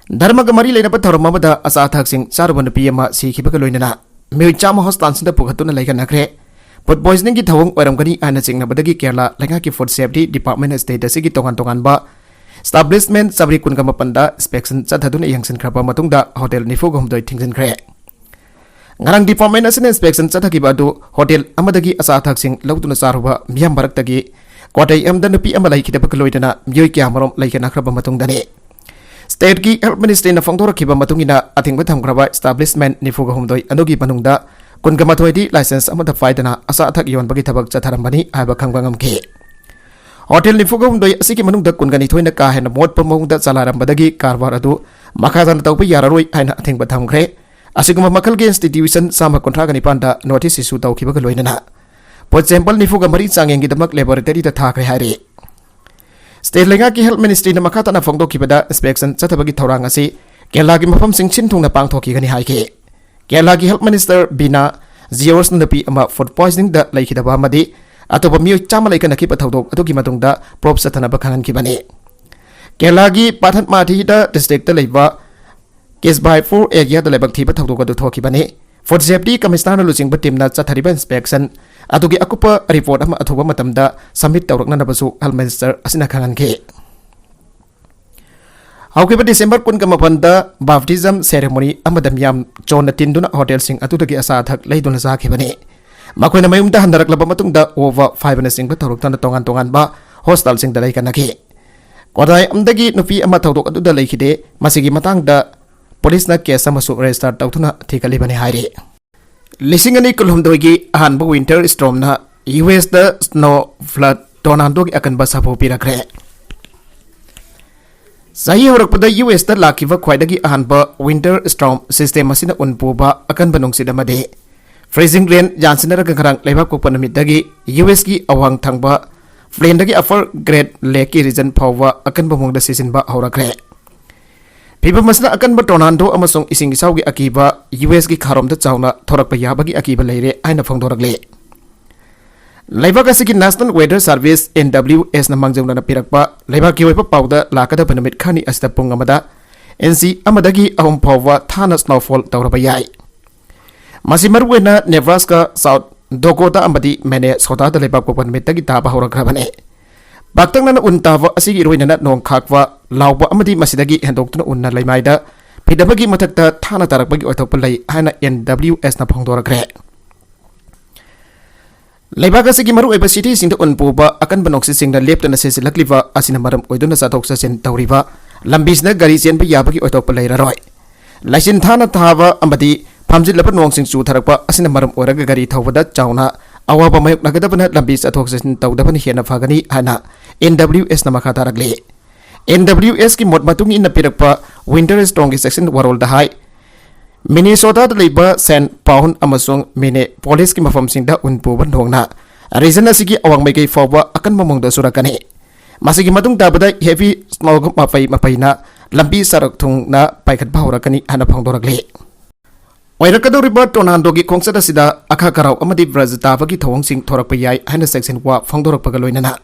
ꯙꯔꯃꯒ ꯃꯔꯤ ꯂꯩꯅꯕ ꯊꯧꯔꯝ ꯑꯃꯗ ꯑꯆꯥ ꯑꯊꯛꯁꯤꯡ ꯆꯥꯔꯨꯕ ꯅꯨꯄꯤ ꯑꯃ ꯁꯤꯈꯤꯕꯒ ꯂꯣꯏꯅꯅ ꯃꯤꯑꯣꯏ ꯆꯥꯝꯃ ꯍꯣꯁꯄꯤꯇꯥꯜꯁꯤꯡꯗ ꯄꯨꯈꯠꯇꯨꯅ ꯂꯩꯈꯠꯅꯈ꯭ꯔꯦ꯫ ꯐꯨꯗ ꯄꯣꯏꯖꯅꯤꯡꯒꯤ ꯊꯧꯑꯣꯡ ꯑꯣꯏꯔꯝꯒꯅꯤ ꯍꯥꯏꯅ ꯆꯤꯡꯅꯕꯗꯒꯤ ꯀꯦꯔꯂꯥ ꯂꯩꯉꯥꯛꯀꯤ ꯐꯨꯗ ꯁꯦꯐꯇꯤ ꯗꯤꯄꯥꯔꯠꯃꯦꯟꯅ ꯁ꯭ꯇꯦꯠ ꯑꯁꯤꯒꯤ ꯇꯣꯉꯥꯟ ꯇꯣꯉꯥꯟꯕ ꯏꯁꯇꯥꯕ꯭ꯂꯤꯁꯃꯦꯟ ꯆꯥꯃꯔꯤ ꯀꯨꯟꯒ ꯃꯥꯄꯟꯗ ꯏꯟꯁꯄꯦꯛꯁꯟ ꯆꯠꯊꯗꯨꯅ ꯌꯦꯡꯁꯤꯟꯈ꯭ꯔꯕ ꯃꯇꯨꯡꯗ ꯍꯣꯇꯦꯜ ꯅꯤꯐꯨꯒ ꯍꯨꯝꯗꯣꯏ ꯊꯤꯡꯖꯤꯟꯈ꯭ꯔꯦ꯫ ꯉꯔꯥꯡ ꯗꯤꯄꯥꯔꯠꯃꯦꯟ ꯑꯁꯤꯅ ꯏꯟꯁꯄꯦꯛꯁꯟ ꯆꯠꯊꯈꯤꯕ ꯑꯗꯨ ꯍꯣꯇꯦꯜ ꯑꯃꯗꯒꯤ ꯑꯆꯥ ꯑꯊꯛꯁꯤꯡ ꯂꯧꯗꯨꯅ ꯆꯥꯔꯨꯕ ꯃꯤꯌꯥꯝ ꯃꯔꯛꯇꯒꯤ ꯀ꯭ꯋꯥꯇꯩ ꯑꯃꯗ ꯅꯨꯄꯤ ꯑꯃ ꯂꯩꯈꯤꯗꯕꯒ ꯂꯣꯏꯅꯅ ꯃꯤꯑꯣꯏ ꯀꯌꯥꯃꯔꯨꯝ ꯂꯩꯈꯠꯅꯈ꯭ꯔꯕ ꯃꯇꯨꯡꯗꯅꯤ꯫ ꯁ꯭ꯇꯦꯠꯀꯤ ꯍꯦꯜꯊ ꯃꯤꯅꯤꯁꯇ꯭ꯔꯤꯅ ꯐꯣꯡꯗꯣꯔꯛꯈꯤꯕ ꯃꯇꯨꯡ ꯏꯟꯅ, ꯑꯊꯤꯡꯕ ꯊꯝꯈ꯭ꯔꯕ ꯏꯁꯇꯥꯕ꯭ꯂꯤꯁꯃꯦꯟ ꯅꯤꯐꯨꯒ ꯍꯨꯝꯗꯣꯏ ꯑꯗꯨꯒꯤ ꯃꯅꯨꯡꯗ ꯀꯨꯟꯒ ꯃꯥꯊꯣꯏꯗꯤ ꯂꯥꯏꯁꯦꯟꯁ ꯑꯃꯠꯇ ꯄꯥꯏꯗꯅ ꯑꯆꯥ ꯑꯊꯛ ꯌꯣꯟꯕꯒꯤ ꯊꯕꯛ ꯆꯠꯊꯔꯝꯕꯅꯤ ꯍꯥꯏꯕ ꯈꯪꯕ ꯉꯝꯈꯤ꯫ ꯍꯣꯇꯦꯜ ꯅꯤꯐꯨꯒ ꯍꯨꯝꯗꯣꯏ ꯑꯁꯤꯒꯤ ꯃꯅꯨꯡꯗ ꯀꯨꯟꯒ ꯅꯤꯊꯣꯏꯅ ꯀꯥ ꯍꯦꯟꯅ ꯃꯣꯠꯄ ꯃꯑꯣꯡꯗ ꯆꯂꯥꯏꯔꯝꯕꯗꯒꯤ ꯀꯔꯕꯥꯔ ꯑꯗꯨ ꯃꯈꯥ ꯇꯥꯅ ꯇꯧꯕ ꯌꯥꯔꯔꯣꯏ ꯍꯥꯏꯅ ꯑꯊꯤꯡꯕ ꯊꯝꯈ꯭ꯔꯦ꯫ ꯑꯁꯤꯒꯨꯝꯕ ꯃꯈꯜꯒꯤ ꯏꯟꯁꯇꯤꯇ꯭ꯌꯨꯁꯟ ꯆꯥꯝꯃ ꯀꯨꯟꯊ꯭ꯔꯥꯒ ꯅꯤꯄꯥꯟꯗ ꯅꯣꯇꯤꯁ ꯏꯁꯨ ꯇꯧꯈꯤꯕꯒ ꯂꯣꯏꯅꯅ ꯄꯣꯠ ꯁꯦꯝꯄꯜ ꯅꯤꯐꯨꯒ ꯃꯔꯤ ꯆꯥꯡꯌꯦꯡꯒꯤꯗꯃꯛ ꯂꯦꯕꯣꯔꯦꯇꯔꯤꯗ ꯊꯥꯈ꯭ꯔꯦ ꯍꯥꯏꯔꯤ꯫ ꯁ꯭ꯇꯦꯠ ꯂꯩꯉꯥꯛꯀꯤ ꯍꯦꯜꯊ ꯃꯤꯅꯤꯁꯇ꯭ꯔꯤꯅ ꯃꯈꯥ ꯇꯥꯅ ꯐꯣꯡꯗꯣꯛꯈꯤꯕꯗ, ꯏꯟꯁꯄꯦꯛꯁꯟ ꯆꯠꯊꯕꯒꯤ ꯊꯧꯔꯥꯡ ꯑꯁꯤ ꯀꯦꯔꯂꯥꯒꯤ ꯃꯐꯝꯁꯤꯡ ꯁꯤꯟ ꯊꯨꯡꯅ ꯄꯥꯡꯊꯣꯛꯈꯤꯒꯅꯤ ꯍꯥꯏꯈꯤ꯫ ꯀꯦꯔꯂꯥꯒꯤ ꯍꯦꯜꯊ ꯃꯤꯅꯤꯁꯇꯔ ꯕꯤꯅꯥ ꯖꯤꯌꯣꯔꯁꯅ ꯅꯨꯄꯤ ꯑꯃ ꯐꯨꯗ ꯄꯣꯏꯖꯅꯤꯡꯗ ꯂꯩꯈꯤꯗꯕ ꯑꯃꯗꯤ ꯑꯇꯣꯞꯄ ꯃꯤꯑꯣꯏ ꯆꯥꯝꯃ ꯂꯩꯈꯠꯅꯈꯤꯕ ꯊꯧꯗꯣꯛ ꯑꯗꯨꯒꯤ ꯃꯇꯨꯡꯗ ꯄ꯭ꯔꯣꯕ ꯆꯠꯊꯅꯕ ꯈꯪꯍꯟꯈꯤꯕꯅꯤ꯫ ꯀꯦꯔꯂꯥꯒꯤ ꯄꯥꯊꯟꯃꯥꯊꯤꯗ ꯗꯤꯁꯇ꯭ꯔꯤꯛꯇ ꯂꯩꯕ ꯀꯦꯁꯕꯥꯏ ꯐꯣꯔ ꯑꯦꯔꯤꯌꯥꯗ ꯂꯥꯏꯕꯛ ꯊꯤꯕ ꯊꯧꯗꯣꯛ ꯑꯗꯨ ꯊꯣꯛꯈꯤꯕꯅꯤ꯫ ꯐꯨꯗ ꯁꯦꯐꯇꯤ ꯀꯃꯤꯁꯅꯔꯅ ꯂꯨꯆꯤꯡꯕ ꯇꯤꯝꯅ ꯆꯠꯊꯔꯤꯕ ꯏꯟꯁꯄꯦꯛꯁꯟ ꯑꯗꯨꯒꯤ ꯑꯀꯨꯞꯄ ꯔꯤꯄꯣꯔꯠ ꯑꯃ ꯑꯊꯨꯕ ꯃꯇꯝꯗ ꯁꯕꯃꯤꯠ ꯇꯧꯔꯛꯅꯅꯕꯁꯨ ꯍꯦꯜꯊ ꯃꯤꯅꯤꯁꯇꯔ ꯑꯁꯤꯅ ꯈꯪꯍꯟꯈꯤ꯫ ꯍꯧꯈꯤꯕ ꯗꯤꯁꯦꯝꯕꯔ ꯀꯨꯟꯒ ꯃꯥꯄꯟꯗ ꯕꯥꯞꯇꯤꯖꯝ ꯁꯦꯔꯦꯃꯣꯅꯤ ꯑꯃꯗ ꯃꯤꯌꯥꯝ ꯆꯣꯟꯅ ꯇꯤꯟꯗꯨꯅ ꯍꯣꯇꯦꯜꯁꯤꯡ ꯑꯗꯨꯗꯒꯤ ꯑꯆꯥ ꯑꯊꯛ ꯂꯩꯗꯨꯅ ꯆꯥꯈꯤꯕꯅꯤ꯫ ꯃꯈꯣꯏꯅ ꯃꯌꯨꯝꯗ ꯍꯟꯅꯔꯛꯂꯕ ꯃꯇꯨꯡꯗ ꯑꯣꯕ ꯐꯥꯏꯕꯅꯆꯤꯡꯕ ꯇꯧꯔꯛꯇꯅ ꯇꯣꯉꯥꯟ ꯇꯣꯉꯥꯟꯕ ꯍꯣꯁꯄꯤꯇꯥꯜꯁꯤꯡꯗ ꯂꯩꯈꯠꯅꯈꯤ꯫ ꯀꯣꯗꯥꯏ ꯑꯃꯗꯒꯤ ꯅꯨꯄꯤ ꯑꯃ ꯊꯧꯗꯣꯛ ꯑꯗꯨꯗ ꯂꯩꯈꯤꯗꯦ꯫ ꯃꯁꯤꯒꯤ ꯃꯇꯥꯡꯗ ꯄꯨꯂꯤꯁꯅ ꯀꯦꯁ ꯑꯃꯁꯨ ꯔꯦꯖꯤꯁꯇꯔ ꯇꯧꯗꯨꯅ ꯊꯤꯒꯠꯂꯤꯕꯅꯤ ꯍꯥꯏꯔꯤ꯫ ꯂꯤꯁꯤꯡ ꯑꯅꯤ ꯀꯨꯟꯍꯨꯝꯗꯣꯏꯒꯤ ꯑꯍꯥꯟꯕ ꯋꯤꯟꯇꯔ ꯁ꯭ꯇꯣꯔꯝꯅ ꯌꯨ ꯑꯦꯁꯇ ꯁ꯭ꯅꯣ ꯐ꯭ꯂꯗ ꯇꯣꯔꯅꯥꯗꯣꯒꯤ ꯑꯀꯟꯕ ꯁꯥꯐꯨ ꯄꯤꯔꯛꯈ꯭ꯔꯦ꯫ ꯆꯍꯤ ꯍꯧꯔꯛꯄꯗ ꯌꯨ ꯑꯦꯁꯇ ꯂꯥꯛꯈꯤꯕ ꯈ꯭ꯋꯥꯏꯗꯒꯤ ꯑꯍꯥꯟꯕ ꯋꯤꯟꯇꯔ ꯁ꯭ꯇꯣꯔꯝ ꯁꯤꯁꯇꯦꯝ ꯑꯁꯤꯅ ꯎꯟ ꯄꯨꯕ ꯑꯀꯟꯕ ꯅꯨꯡꯁꯤꯠ ꯑꯃꯗꯤ ꯐ꯭ꯔꯤꯖꯤꯡ ꯔꯦꯟ ꯌꯥꯟꯁꯤꯟꯅꯔꯒ ꯉꯔꯥꯡ ꯂꯩꯕꯥꯛ ꯄꯣꯛꯄ ꯅꯨꯃꯤꯠꯇꯒꯤ ꯌꯨ ꯑꯦꯁꯀꯤ ꯑꯋꯥꯡ ꯊꯪꯕ ꯄ꯭ꯂꯦꯟꯗꯒꯤ ꯑꯄꯔ ꯒ꯭ꯔꯦꯠ ꯂꯦꯛꯀꯤ ꯔꯤꯖꯟ ꯐꯥꯎꯕ ꯑꯀꯟꯕ ꯃꯑꯣꯡꯗ ꯁꯤꯖꯤꯟꯕ ꯍꯧꯔꯛꯈ꯭ꯔꯦ꯫ ꯐꯤꯚꯝ ꯑꯁꯤꯅ ꯑꯀꯟꯕ ꯇꯣꯔꯅꯥꯗꯣ ꯑꯃꯁꯨꯡ ꯏꯁꯤꯡ ꯏꯆꯥꯎꯒꯤ ꯑꯀꯤꯕ ꯌꯨ ꯑꯦꯁꯀꯤ ꯈꯥꯔꯣꯝꯗ ꯆꯥꯎꯅ ꯊꯣꯔꯛꯄ ꯌꯥꯕꯒꯤ ꯑꯀꯤꯕ ꯂꯩꯔꯦ ꯍꯥꯏꯅ ꯐꯣꯡꯗꯣꯔꯛꯂꯤ꯫ ꯂꯩꯕꯥꯛ ꯑꯁꯤꯒꯤ National Weather Service, N W S ꯅ ꯃꯥꯡꯖꯧꯅꯅ ꯄꯤꯔꯛꯄ ꯂꯩꯕꯥꯛꯀꯤ ꯑꯣꯏꯕ ꯄꯥꯎꯗ ꯂꯥꯛꯀꯗꯕ ꯅꯨꯃꯤꯠ ꯈꯔꯅꯤ ꯑꯁꯤꯗ ꯄꯨꯡ ꯑꯃꯗ ꯏꯟꯆꯤ ꯑꯃꯗꯒꯤ ꯑꯍꯨꯝ ꯐꯥꯎꯕ ꯊꯥꯅ snowfall ꯇꯧꯔꯕ ꯌꯥꯏ꯫ ꯃꯁꯤ ꯃꯔꯨꯑꯣꯏꯅ Nebraska, South Dakota ꯑꯃꯗꯤ Minnesota ꯗ ꯂꯩꯕꯥꯛ ꯄꯣꯛꯄ ꯅꯨꯃꯤꯠꯇꯒꯤ ꯇꯥꯕ ꯍꯧꯔꯛꯈ꯭ꯔꯕꯅꯤ꯫ ꯄꯥꯛꯇꯛꯅꯅ ꯎꯟ ꯇꯥꯕ ꯑꯁꯤꯒꯤ ꯏꯔꯣꯏꯅꯅ ꯅꯣꯡ ꯈꯥꯛꯄ, ꯂꯥꯎꯕ ꯑꯃꯗꯤ ꯃꯁꯤꯗꯒꯤ ꯍꯦꯟꯗꯣꯛꯇꯨꯅ ꯎꯟꯅ ꯂꯩꯃꯥꯏꯗ ꯐꯤꯗꯕꯒꯤ ꯃꯊꯛꯇ ꯊꯥꯅ ꯇꯥꯔꯛꯄꯒꯤ ꯑꯣꯏꯊꯣꯛꯄ ꯂꯩ ꯍꯥꯏꯅ N W S ꯅ ꯐꯣꯡꯗꯣꯔꯛꯈ꯭ꯔꯦ꯫ ꯂꯩꯕꯥꯛ ꯑꯁꯤꯒꯤ ꯃꯔꯨꯑꯣꯏꯕ city ꯁꯤꯡꯗ ꯎꯟ ꯄꯨꯕ ꯑꯀꯟꯕ ꯅꯨꯡꯁꯤꯠꯁꯤꯡꯅ ꯂꯦꯞꯇꯅ ꯁꯤꯠꯆꯤꯜꯂꯛꯂꯤꯕ ꯑꯁꯤꯅ ꯃꯔꯝ ꯑꯣꯏꯗꯨꯅ ꯆꯠꯊꯣꯛ ꯆꯠꯁꯤꯟ ꯇꯧꯔꯤꯕ ꯂꯝꯕꯤꯁꯤꯗ ꯒꯥꯔꯤ ꯆꯦꯟꯕ ꯌꯥꯕꯒꯤ ꯑꯣꯏꯊꯣꯛꯄ ꯂꯩꯔꯔꯣꯏ꯫ ꯂꯩꯆꯤꯟ ꯊꯥꯅ ꯊꯥꯕ ꯑꯃꯗꯤ ꯐꯝꯖꯤꯜꯂꯕ ꯅꯣꯡꯁꯤꯡ ꯆꯨꯊꯔꯛꯄ ꯑꯁꯤꯅ ꯃꯔꯝ ꯑꯣꯏꯔꯒ ꯒꯥꯔꯤ ꯊꯧꯕꯗ ꯆꯥꯎꯅ ꯑꯋꯥꯕ ꯃꯥꯌꯣꯛꯅꯒꯗꯕꯅ ꯂꯝꯕꯤ ꯆꯠꯊꯣꯛ ꯆꯠꯁꯤꯟ ꯇꯧꯗꯕꯅ ꯍꯦꯟꯅ ꯐꯒꯅꯤ ꯍꯥꯏꯅ N W S ꯅ ꯃꯈꯥ ꯇꯥꯔꯛꯂꯤ꯫ N W S ꯀꯤ ꯃꯣꯠ ꯃꯇꯨꯡ ꯏꯟꯅ ꯄꯤꯔꯛꯄ winter storm ꯒꯤ ꯆꯦꯛꯁꯤꯟ ꯋꯥꯔꯣꯜꯗ ꯍꯥꯏ, Minnesota ꯗ ꯂꯩꯕ Saint Paul ꯑꯃꯁꯨꯡ Minneapolis ꯀꯤ ꯃꯐꯝꯁꯤꯡꯗ ꯎꯟ ꯄꯨꯕ ꯅꯣꯡꯅ region ꯑꯁꯤꯒꯤ ꯑꯋꯥꯡ ꯃꯥꯏꯀꯩ ꯐꯥꯎꯕ ꯑꯀꯟꯕ ꯃꯑꯣꯡꯗ ꯆꯨꯔꯛꯀꯅꯤ꯫ ꯃꯁꯤꯒꯤ ꯃꯇꯨꯡ ꯇꯥꯕꯗ heavy snow ꯃꯄꯩ ꯃꯄꯩꯅ ꯂꯝꯕꯤ ꯁꯔꯛ ꯊꯨꯡꯅ ꯄꯥꯏꯈꯠꯄ ꯍꯧꯔꯛꯀꯅꯤ ꯍꯥꯏꯅ ꯐꯣꯡꯗꯣꯔꯛꯂꯤ꯫ ꯑꯣꯏꯔꯛꯀꯗꯧꯔꯤꯕ tornado ꯒꯤ ꯈꯣꯡꯆꯠ ꯑꯁꯤꯗ ꯑꯈꯥ ꯈꯔꯥꯎ ꯑꯃꯗꯤ ꯕ꯭ꯔꯖ ꯇꯥꯕꯒꯤ ꯊꯧꯑꯣꯡꯁꯤꯡ ꯊꯣꯔꯛꯄ ꯌꯥꯏ ꯍꯥꯏꯅ ꯆꯦꯛꯁꯤꯟ ꯋꯥ ꯐꯣꯡꯗꯣꯔꯛꯄꯒ ꯂꯣꯏꯅꯅ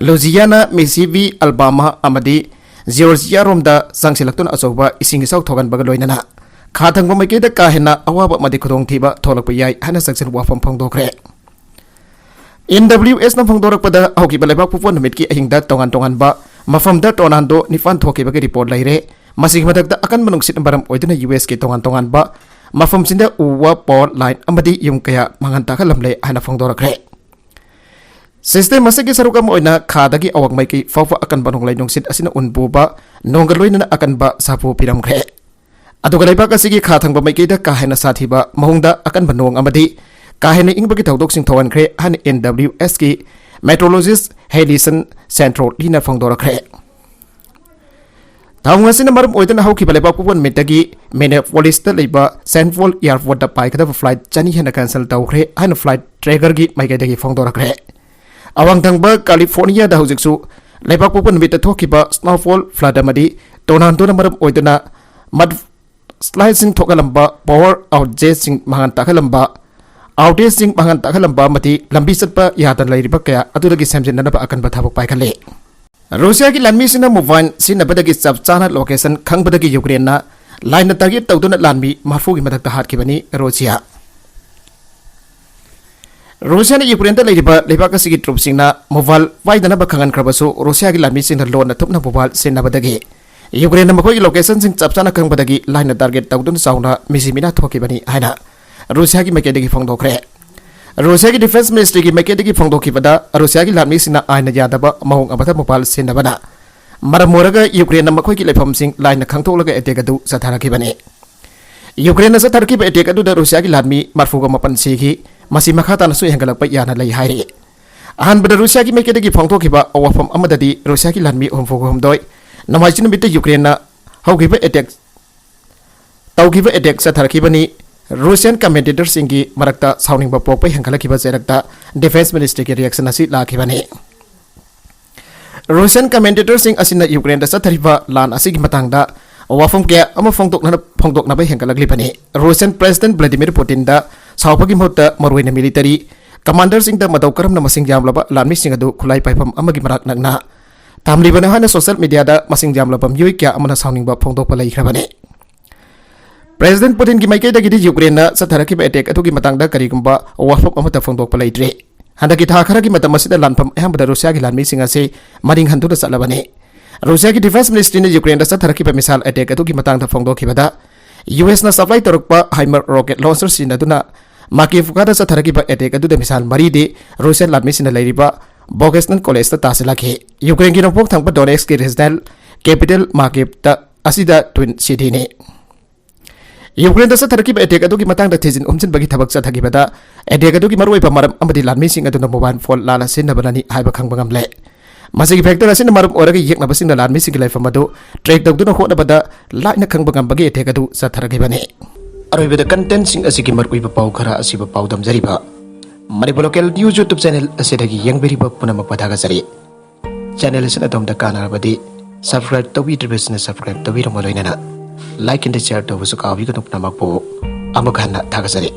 Louisiana, Mississippi, Alabama ꯑꯃꯗꯤ Georgia ꯔꯣꯝꯗ ꯆꯪꯁꯤꯜꯂꯛꯇꯨꯅ ꯑꯆꯧꯕ ꯏꯁꯤꯡ ꯏꯆꯥꯎ ꯊꯣꯛꯍꯟꯕꯒ ꯂꯣꯏꯅꯅ ꯈꯥ ꯊꯪꯕ ꯃꯥꯏꯀꯩꯗ ꯀꯥ ꯍꯦꯟꯅ ꯑꯋꯥꯕ ꯑꯃꯗꯤ ꯈꯨꯗꯣꯡꯊꯤꯕ ꯊꯣꯛꯂꯛꯄ ꯌꯥꯏ ꯍꯥꯏꯅ ꯆꯦꯛꯁꯤꯟ ꯋꯥꯐꯝ ꯐꯣꯡꯗꯣꯛꯈ꯭ꯔꯦ꯫ N W S ꯅ ꯐꯣꯡꯗꯣꯔꯛꯄꯗ ꯍꯧꯈꯤꯕ ꯂꯩꯕꯥꯛ ꯄꯣꯛꯄ ꯅꯨꯃꯤꯠꯀꯤ ꯑꯍꯤꯡꯗ ꯇꯣꯉꯥꯟ ꯇꯣꯉꯥꯟꯕ ꯃꯐꯝꯗ tornado ꯅꯤꯄꯥꯟ ꯊꯣꯛꯈꯤꯕꯒꯤ report ꯂꯩꯔꯦ꯫ ꯃꯁꯤꯒꯤ ꯃꯊꯛꯇ ꯑꯀꯟꯕ ꯅꯨꯡꯁꯤꯠꯅ ꯃꯔꯝ ꯑꯣꯏꯗꯨꯅ U S ꯀꯤ ꯇꯣꯉꯥꯟ ꯇꯣꯉꯥꯟꯕ ꯃꯐꯝꯁꯤꯡꯗ ꯎ ꯋꯥ, power line ꯑꯃꯗꯤ ꯌꯨꯝ ꯀꯌꯥ ꯃꯥꯡꯍꯟ ꯇꯥꯛꯍꯜꯂꯝꯂꯦ ꯍꯥꯏꯅ ꯐꯣꯡꯗꯣꯔꯛꯈ꯭ꯔꯦ꯫ System ꯑꯁꯤꯒꯤ ꯁꯔꯨꯛ ꯑꯃ ꯑꯣꯏꯅ ꯈꯥꯗꯒꯤ ꯑꯋꯥꯡ ꯃꯥꯏꯀꯩ ꯐꯥꯎꯕ ꯑꯀꯟꯕ ꯅꯣꯡꯂꯩ ꯅꯨꯡꯁꯤꯠ ꯑꯁꯤꯅ ꯎꯟ ꯄꯨꯕ ꯅꯣꯡꯒ ꯂꯣꯏꯅꯅ ꯑꯀꯟꯕ ꯁꯥꯐꯨ ꯄꯤꯔꯝꯈ꯭ꯔꯦ꯫ ꯑꯗꯨꯒ ꯂꯩꯕꯥꯛ ꯑꯁꯤꯒꯤ ꯈꯥ ꯊꯪꯕ ꯃꯥꯏꯀꯩꯗ ꯀꯥ ꯍꯦꯟꯅ ꯁꯥꯊꯤꯕ ꯃꯑꯣꯡꯗ ꯑꯀꯟꯕ ꯅꯣꯡ ꯑꯃꯗꯤ ꯀꯥ ꯍꯦꯟꯅ ꯏꯪꯕꯒꯤ ꯊꯧꯗꯣꯛꯁꯤꯡ ꯊꯣꯛꯍꯟꯈ꯭ꯔꯦ ꯍꯥꯏꯅ N W S ꯀꯤ meteorologist Helison Santorelli ꯅ ꯐꯣꯡꯗꯣꯔꯛꯈ꯭ꯔꯦ꯫ ꯊꯧꯑꯣꯡ ꯑꯁꯤꯅ ꯃꯔꯝ ꯑꯣꯏꯗꯨꯅ ꯍꯧꯈꯤꯕ ꯂꯩꯕꯥꯛ ꯄꯣꯛꯄ ꯅꯨꯃꯤꯠꯇꯒꯤ Minneapolis ꯇ ꯂꯩꯕ Saint Paul Airport ꯇ ꯄꯥꯏꯒꯗꯕ flight ꯆꯅꯤ ꯍꯦꯟꯅ cancel ꯇꯧꯈ꯭ꯔꯦ ꯍꯥꯏꯅ flight tracker ꯒꯤ ꯃꯥꯏꯀꯩꯗꯒꯤ ꯐꯣꯡꯗꯣꯔꯛꯈ꯭ꯔꯦ꯫ ꯑꯋꯥꯡ ꯊꯪꯕ California ꯗ ꯍꯧꯖꯤꯛꯁꯨ ꯂꯩꯕꯥꯛ ꯄꯣꯛꯄ ꯅꯨꯃꯤꯠꯇ ꯊꯣꯛꯈꯤꯕ snowfall, flood ꯑꯃꯗꯤ tornado ꯅ ꯃꯔꯝ ꯑꯣꯏꯗꯨꯅ mud slide ꯁꯤꯡ ꯊꯣꯛꯍꯜꯂꯝꯕ, power outage ꯁꯤꯡ ꯃꯥꯡꯍꯟ ꯇꯥꯛꯍꯜꯂꯝꯕ, outage ꯁꯤꯡ ꯃꯥꯡꯍꯟ ꯇꯥꯛꯍꯜꯂꯝꯕ ꯑꯃꯗꯤ ꯂꯝꯕꯤ ꯆꯠꯄ ꯌꯥꯗꯅ ꯂꯩꯔꯤꯕ ꯀꯌꯥ ꯑꯗꯨꯗꯒꯤ ꯁꯦꯝꯖꯤꯟꯅꯅꯕ ꯑꯀꯟꯕ ꯊꯕꯛ ꯄꯥꯏꯈꯠꯂꯤ꯫ ꯔꯨꯁꯤꯌꯥꯒꯤ ꯂꯥꯟꯃꯤꯁꯤꯡꯅ mobile ꯁꯤꯖꯤꯟꯅꯕꯗꯒꯤ ꯆꯞ ꯆꯥꯅ location ꯈꯪꯕꯗꯒꯤ ꯌꯨꯀ꯭ꯔꯦꯟꯅ line ꯇꯥꯔꯒꯦꯠ ꯇꯧꯗꯨꯅ ꯂꯥꯟꯃꯤ ꯃꯔꯐꯨꯒꯤ ꯃꯊꯛꯇ ꯍꯥꯠꯈꯤꯕꯅꯤ ꯔꯨꯁꯤꯌꯥ꯫ ꯔꯨꯁꯤꯌꯥꯅ ꯌꯨꯀ꯭ꯔꯦꯟꯗ ꯂꯩꯔꯤꯕ ꯂꯩꯕꯥꯛ ꯑꯁꯤꯒꯤ troops ꯁꯤꯡꯅ mobile ꯄꯥꯏꯗꯅꯕ ꯈꯪꯍꯟꯈ꯭ꯔꯕꯁꯨ, ꯔꯨꯁꯤꯌꯥꯒꯤ ꯂꯥꯟꯃꯤꯁꯤꯡꯅ ꯂꯣꯟꯅ ꯊꯨꯞꯅ mobile ꯁꯤꯖꯤꯟꯅꯕꯗꯒꯤ ꯌꯨꯀ꯭ꯔꯦꯟꯅ ꯃꯈꯣꯏꯒꯤ location ꯁꯤꯡ ꯆꯞ ꯆꯥꯅ ꯈꯪꯕꯗꯒꯤ line ꯇꯥꯔꯒꯦꯠ ꯇꯧꯗꯨꯅ ꯆꯥꯎꯅ ꯃꯤꯁꯤ ꯃꯤꯅꯥ ꯊꯣꯛꯈꯤꯕꯅꯤ ꯍꯥꯏꯅ ꯔꯨꯁꯤꯌꯥꯒꯤ ꯃꯥꯏꯀꯩꯗꯒꯤ ꯐꯣꯡꯗꯣꯛꯈ꯭ꯔꯦ꯫ ꯔꯨꯁꯤꯌꯥꯒꯤ Defence Ministry ꯒꯤ ꯃꯥꯏꯀꯩꯗꯒꯤ ꯐꯣꯡꯗꯣꯛꯈꯤꯕꯗ, ꯔꯨꯁꯤꯌꯥꯒꯤ ꯂꯥꯟꯃꯤꯁꯤꯡꯅ ꯑꯥꯏꯟꯅ ꯌꯥꯗꯕ ꯃꯑꯣꯡ ꯑꯃꯗ mobile ꯁꯤꯖꯤꯟꯅꯕꯅ ꯃꯔꯝ ꯑꯣꯏꯔꯒ ꯌꯨꯀ꯭ꯔꯦꯟꯅ ꯃꯈꯣꯏꯒꯤ ꯂꯩꯐꯝꯁꯤꯡ line ꯈꯪꯗꯣꯛꯂꯒ attack ꯑꯗꯨ ꯆꯠꯊꯔꯛꯈꯤꯕꯅꯤ꯫ ꯌꯨꯀ꯭ꯔꯦꯟꯅ ꯆꯠꯊꯔꯛꯈꯤꯕ attack ꯑꯗꯨꯗ ꯔꯨꯁꯤꯌꯥꯒꯤ ꯂꯥꯟꯃꯤ ꯃꯔꯐꯨꯒ ꯃꯥꯄꯟ ꯁꯤꯈꯤ꯫ ꯃꯁꯤ ꯃꯈꯥ ꯇꯥꯅꯁꯨ ꯍꯦꯟꯒꯠꯂꯛꯄ ꯌꯥꯅ ꯂꯩ ꯍꯥꯏꯔꯤ꯫ ꯑꯍꯥꯟꯕꯗ ꯔꯨꯁꯤꯌꯥꯒꯤ ꯃꯥꯏꯀꯩꯗꯒꯤ ꯐꯣꯡꯗꯣꯛꯈꯤꯕ ꯋꯥꯐꯝ ꯑꯃꯗꯗꯤ, ꯔꯨꯁꯤꯌꯥꯒꯤ ꯂꯥꯟꯃꯤ ꯍꯨꯝꯐꯨꯒ ꯍꯨꯝꯗꯣꯏ ꯅꯣꯡꯃꯥꯏꯖꯤꯡ ꯅꯨꯃꯤꯠꯇ ꯌꯨꯀ꯭ꯔꯦꯟꯅ ꯍꯧꯈꯤꯕ attack ꯇꯧꯈꯤꯕ attack ꯆꯠꯊꯔꯛꯈꯤꯕꯅꯤ꯫ Russian commentator ꯁꯤꯡꯒꯤ ꯃꯔꯛꯇ ꯁꯥꯎꯅꯤꯡꯕ ꯄꯣꯛꯄ ꯍꯦꯟꯒꯠꯂꯛꯈꯤꯕ ꯆꯩꯔꯛꯇ Defence Ministry ꯒꯤ reaction ꯑꯁꯤ ꯂꯥꯛꯈꯤꯕꯅꯤ꯫ Russian commentator ꯁꯤꯡ ꯑꯁꯤꯅ ꯌꯨꯀ꯭ꯔꯦꯟꯗ ꯆꯠꯊꯔꯤꯕ ꯂꯥꯟ ꯑꯁꯤꯒꯤ ꯃꯇꯥꯡꯗ ꯋꯥꯐꯝ ꯀꯌꯥ ꯑꯃ ꯐꯣꯡꯗꯣꯛꯅ-, ꯐꯣꯡꯗꯣꯛꯅꯕ ꯍꯦꯟꯒꯠꯂꯛꯂꯤꯕꯅꯤ꯫ Russian President Vladimir Putin ꯗ ꯁꯥꯎꯕꯒꯤ ꯃꯍꯨꯠꯇ ꯃꯔꯨꯑꯣꯏꯅ military commander ꯁꯤꯡꯗ ꯃꯇꯧ ꯀꯔꯝꯅ ꯃꯁꯤꯡ ꯌꯥꯝꯂꯕ ꯂꯥꯟꯃꯤꯁꯤꯡ ꯑꯗꯨ ꯈꯨꯠꯂꯥꯏ ꯄꯥꯏꯐꯝ ꯑꯃꯒꯤ ꯃꯅꯥꯛ ꯅꯛꯅ ꯊꯝꯂꯤꯕꯅꯣ ꯍꯥꯏꯅ social media ꯗ ꯃꯁꯤꯡ ꯌꯥꯝꯂꯕ ꯃꯤꯑꯣꯏ ꯀꯌꯥ ꯑꯃꯅ ꯁꯥꯎꯅꯤꯡꯕ ꯐꯣꯡꯗꯣꯛꯄ ꯂꯩꯈ꯭ꯔꯕꯅꯤ꯫ President Putin ꯒꯤ ꯃꯥꯏꯀꯩꯗꯒꯤꯗꯤ ꯌꯨꯀ꯭ꯔꯦꯟꯅ ꯆꯠꯊꯔꯛꯈꯤꯕ attack ꯑꯗꯨꯒꯤ ꯃꯇꯥꯡꯗ ꯀꯔꯤꯒꯨꯝꯕ ꯋꯥꯐꯝ ꯑꯃꯠꯇ ꯐꯣꯡꯗꯣꯛꯄ ꯂꯩꯇ꯭ꯔꯤ꯫ ꯍꯟꯗꯛꯀꯤ ꯊꯥ ꯈꯔꯒꯤ ꯃꯇꯝ ꯑꯁꯤꯗ ꯂꯥꯟꯐꯝ ꯑꯌꯥꯝꯕꯗ ꯔꯨꯁꯤꯌꯥꯒꯤ ꯂꯥꯟꯃꯤꯁꯤꯡ ꯑꯁꯤ ꯃꯅꯤꯡ ꯍꯟꯗꯨꯅ ꯆꯠꯂꯕꯅꯤ꯫ ꯔꯨꯁꯤꯌꯥꯒꯤ Defence Ministry ꯅ ꯌꯨꯀ꯭ꯔꯦꯟꯗ ꯆꯠꯊꯔꯛꯈꯤꯕ missile attack ꯑꯗꯨꯒꯤ ꯃꯇꯥꯡꯗ ꯐꯣꯡꯗꯣꯛꯈꯤꯕꯗ, U S ꯅ supply ꯇꯧꯔꯛꯄ HIMARS rocket launcher ꯁꯤꯖꯤꯟꯅꯗꯨꯅ Makiivka ꯗ ꯆꯠꯊꯔꯛꯈꯤꯕ attack ꯑꯗꯨꯗ missile ꯃꯔꯤꯗꯤ ꯔꯨꯁꯤꯌꯥ ꯂꯥꯟꯃꯤꯁꯤꯡꯅ ꯂꯩꯔꯤꯕ Vocational College ꯇ ꯇꯥꯁꯤꯜꯂꯛꯈꯤ꯫ ꯌꯨꯀ꯭ꯔꯦꯟꯒꯤ ꯅꯣꯡꯄꯣꯛ ꯊꯪꯕ Donetsk ꯀꯤ regional capital Makiivka ꯑꯁꯤꯗ Twin City ꯅꯤ꯫ ꯌꯨꯀ꯭ꯔꯦꯟꯗ ꯆꯠꯊꯔꯛꯈꯤꯕ attack ꯑꯗꯨꯒꯤ ꯃꯇꯥꯡꯗ ꯊꯤꯖꯤꯟ ꯍꯨꯝꯖꯤꯟꯕꯒꯤ ꯊꯕꯛ ꯆꯠꯊꯈꯤꯕꯗ, attack ꯑꯗꯨꯒꯤ ꯃꯔꯨꯑꯣꯏꯕ ꯃꯔꯝ ꯑꯃꯗꯤ ꯂꯥꯟꯃꯤꯁꯤꯡ ꯑꯗꯨꯅ mobile phone ꯂꯥꯟꯅ ꯁꯤꯖꯤꯟꯅꯕꯅꯅꯤ ꯍꯥꯏꯕ ꯈꯪꯕ ꯉꯝꯂꯦ꯫ ꯃꯁꯤꯒꯤ factor ꯑꯁꯤꯅ ꯃꯔꯝ ꯑꯣꯏꯔꯒ ꯌꯦꯛꯅꯕꯁꯤꯡꯅ ꯂꯥꯟꯃꯤꯁꯤꯡꯒꯤ ꯂꯩꯐꯝ ꯑꯗꯨ track ꯇꯧꯗꯨꯅ ꯍꯣꯠꯅꯕꯗ line ꯈꯪꯕ ꯉꯝꯕꯒꯤ attack ꯑꯗꯨ ꯆꯠꯊꯔꯛꯈꯤꯕꯅꯤ꯫ ꯑꯔꯣꯏꯕꯗ content ꯁꯤꯡ ꯑꯁꯤꯒꯤ ꯃꯔꯨꯑꯣꯏꯕ ꯄꯥꯎ ꯈꯔ ꯑꯁꯤꯕꯨ ꯄꯥꯎꯗꯝꯖꯔꯤꯕ Manipur Local News YouTube channel ꯑꯁꯤꯗꯒꯤ ꯌꯦꯡꯕꯤꯔꯤꯕ ꯄꯨꯝꯅꯃꯛꯄꯨ ꯊꯥꯒꯠꯆꯔꯤ꯫ Channel ꯑꯁꯤꯅ ꯑꯗꯣꯝꯗ ꯀꯥꯟꯅꯔꯕꯗꯤ subscribe ꯇꯧꯕꯤꯗ꯭ꯔꯤꯕꯁꯤꯡꯅ subscribe ꯇꯧꯕꯤꯔꯝꯃ ꯂꯣꯏꯅꯅ like and share ꯇꯧꯕꯁꯨ ꯀꯥꯎꯕꯤꯒꯅꯨ꯫ ꯄꯨꯝꯅꯃꯛꯄꯨ ꯑꯃꯨꯛ ꯍꯟꯅ ꯊꯥꯒꯠꯆꯔꯤ꯫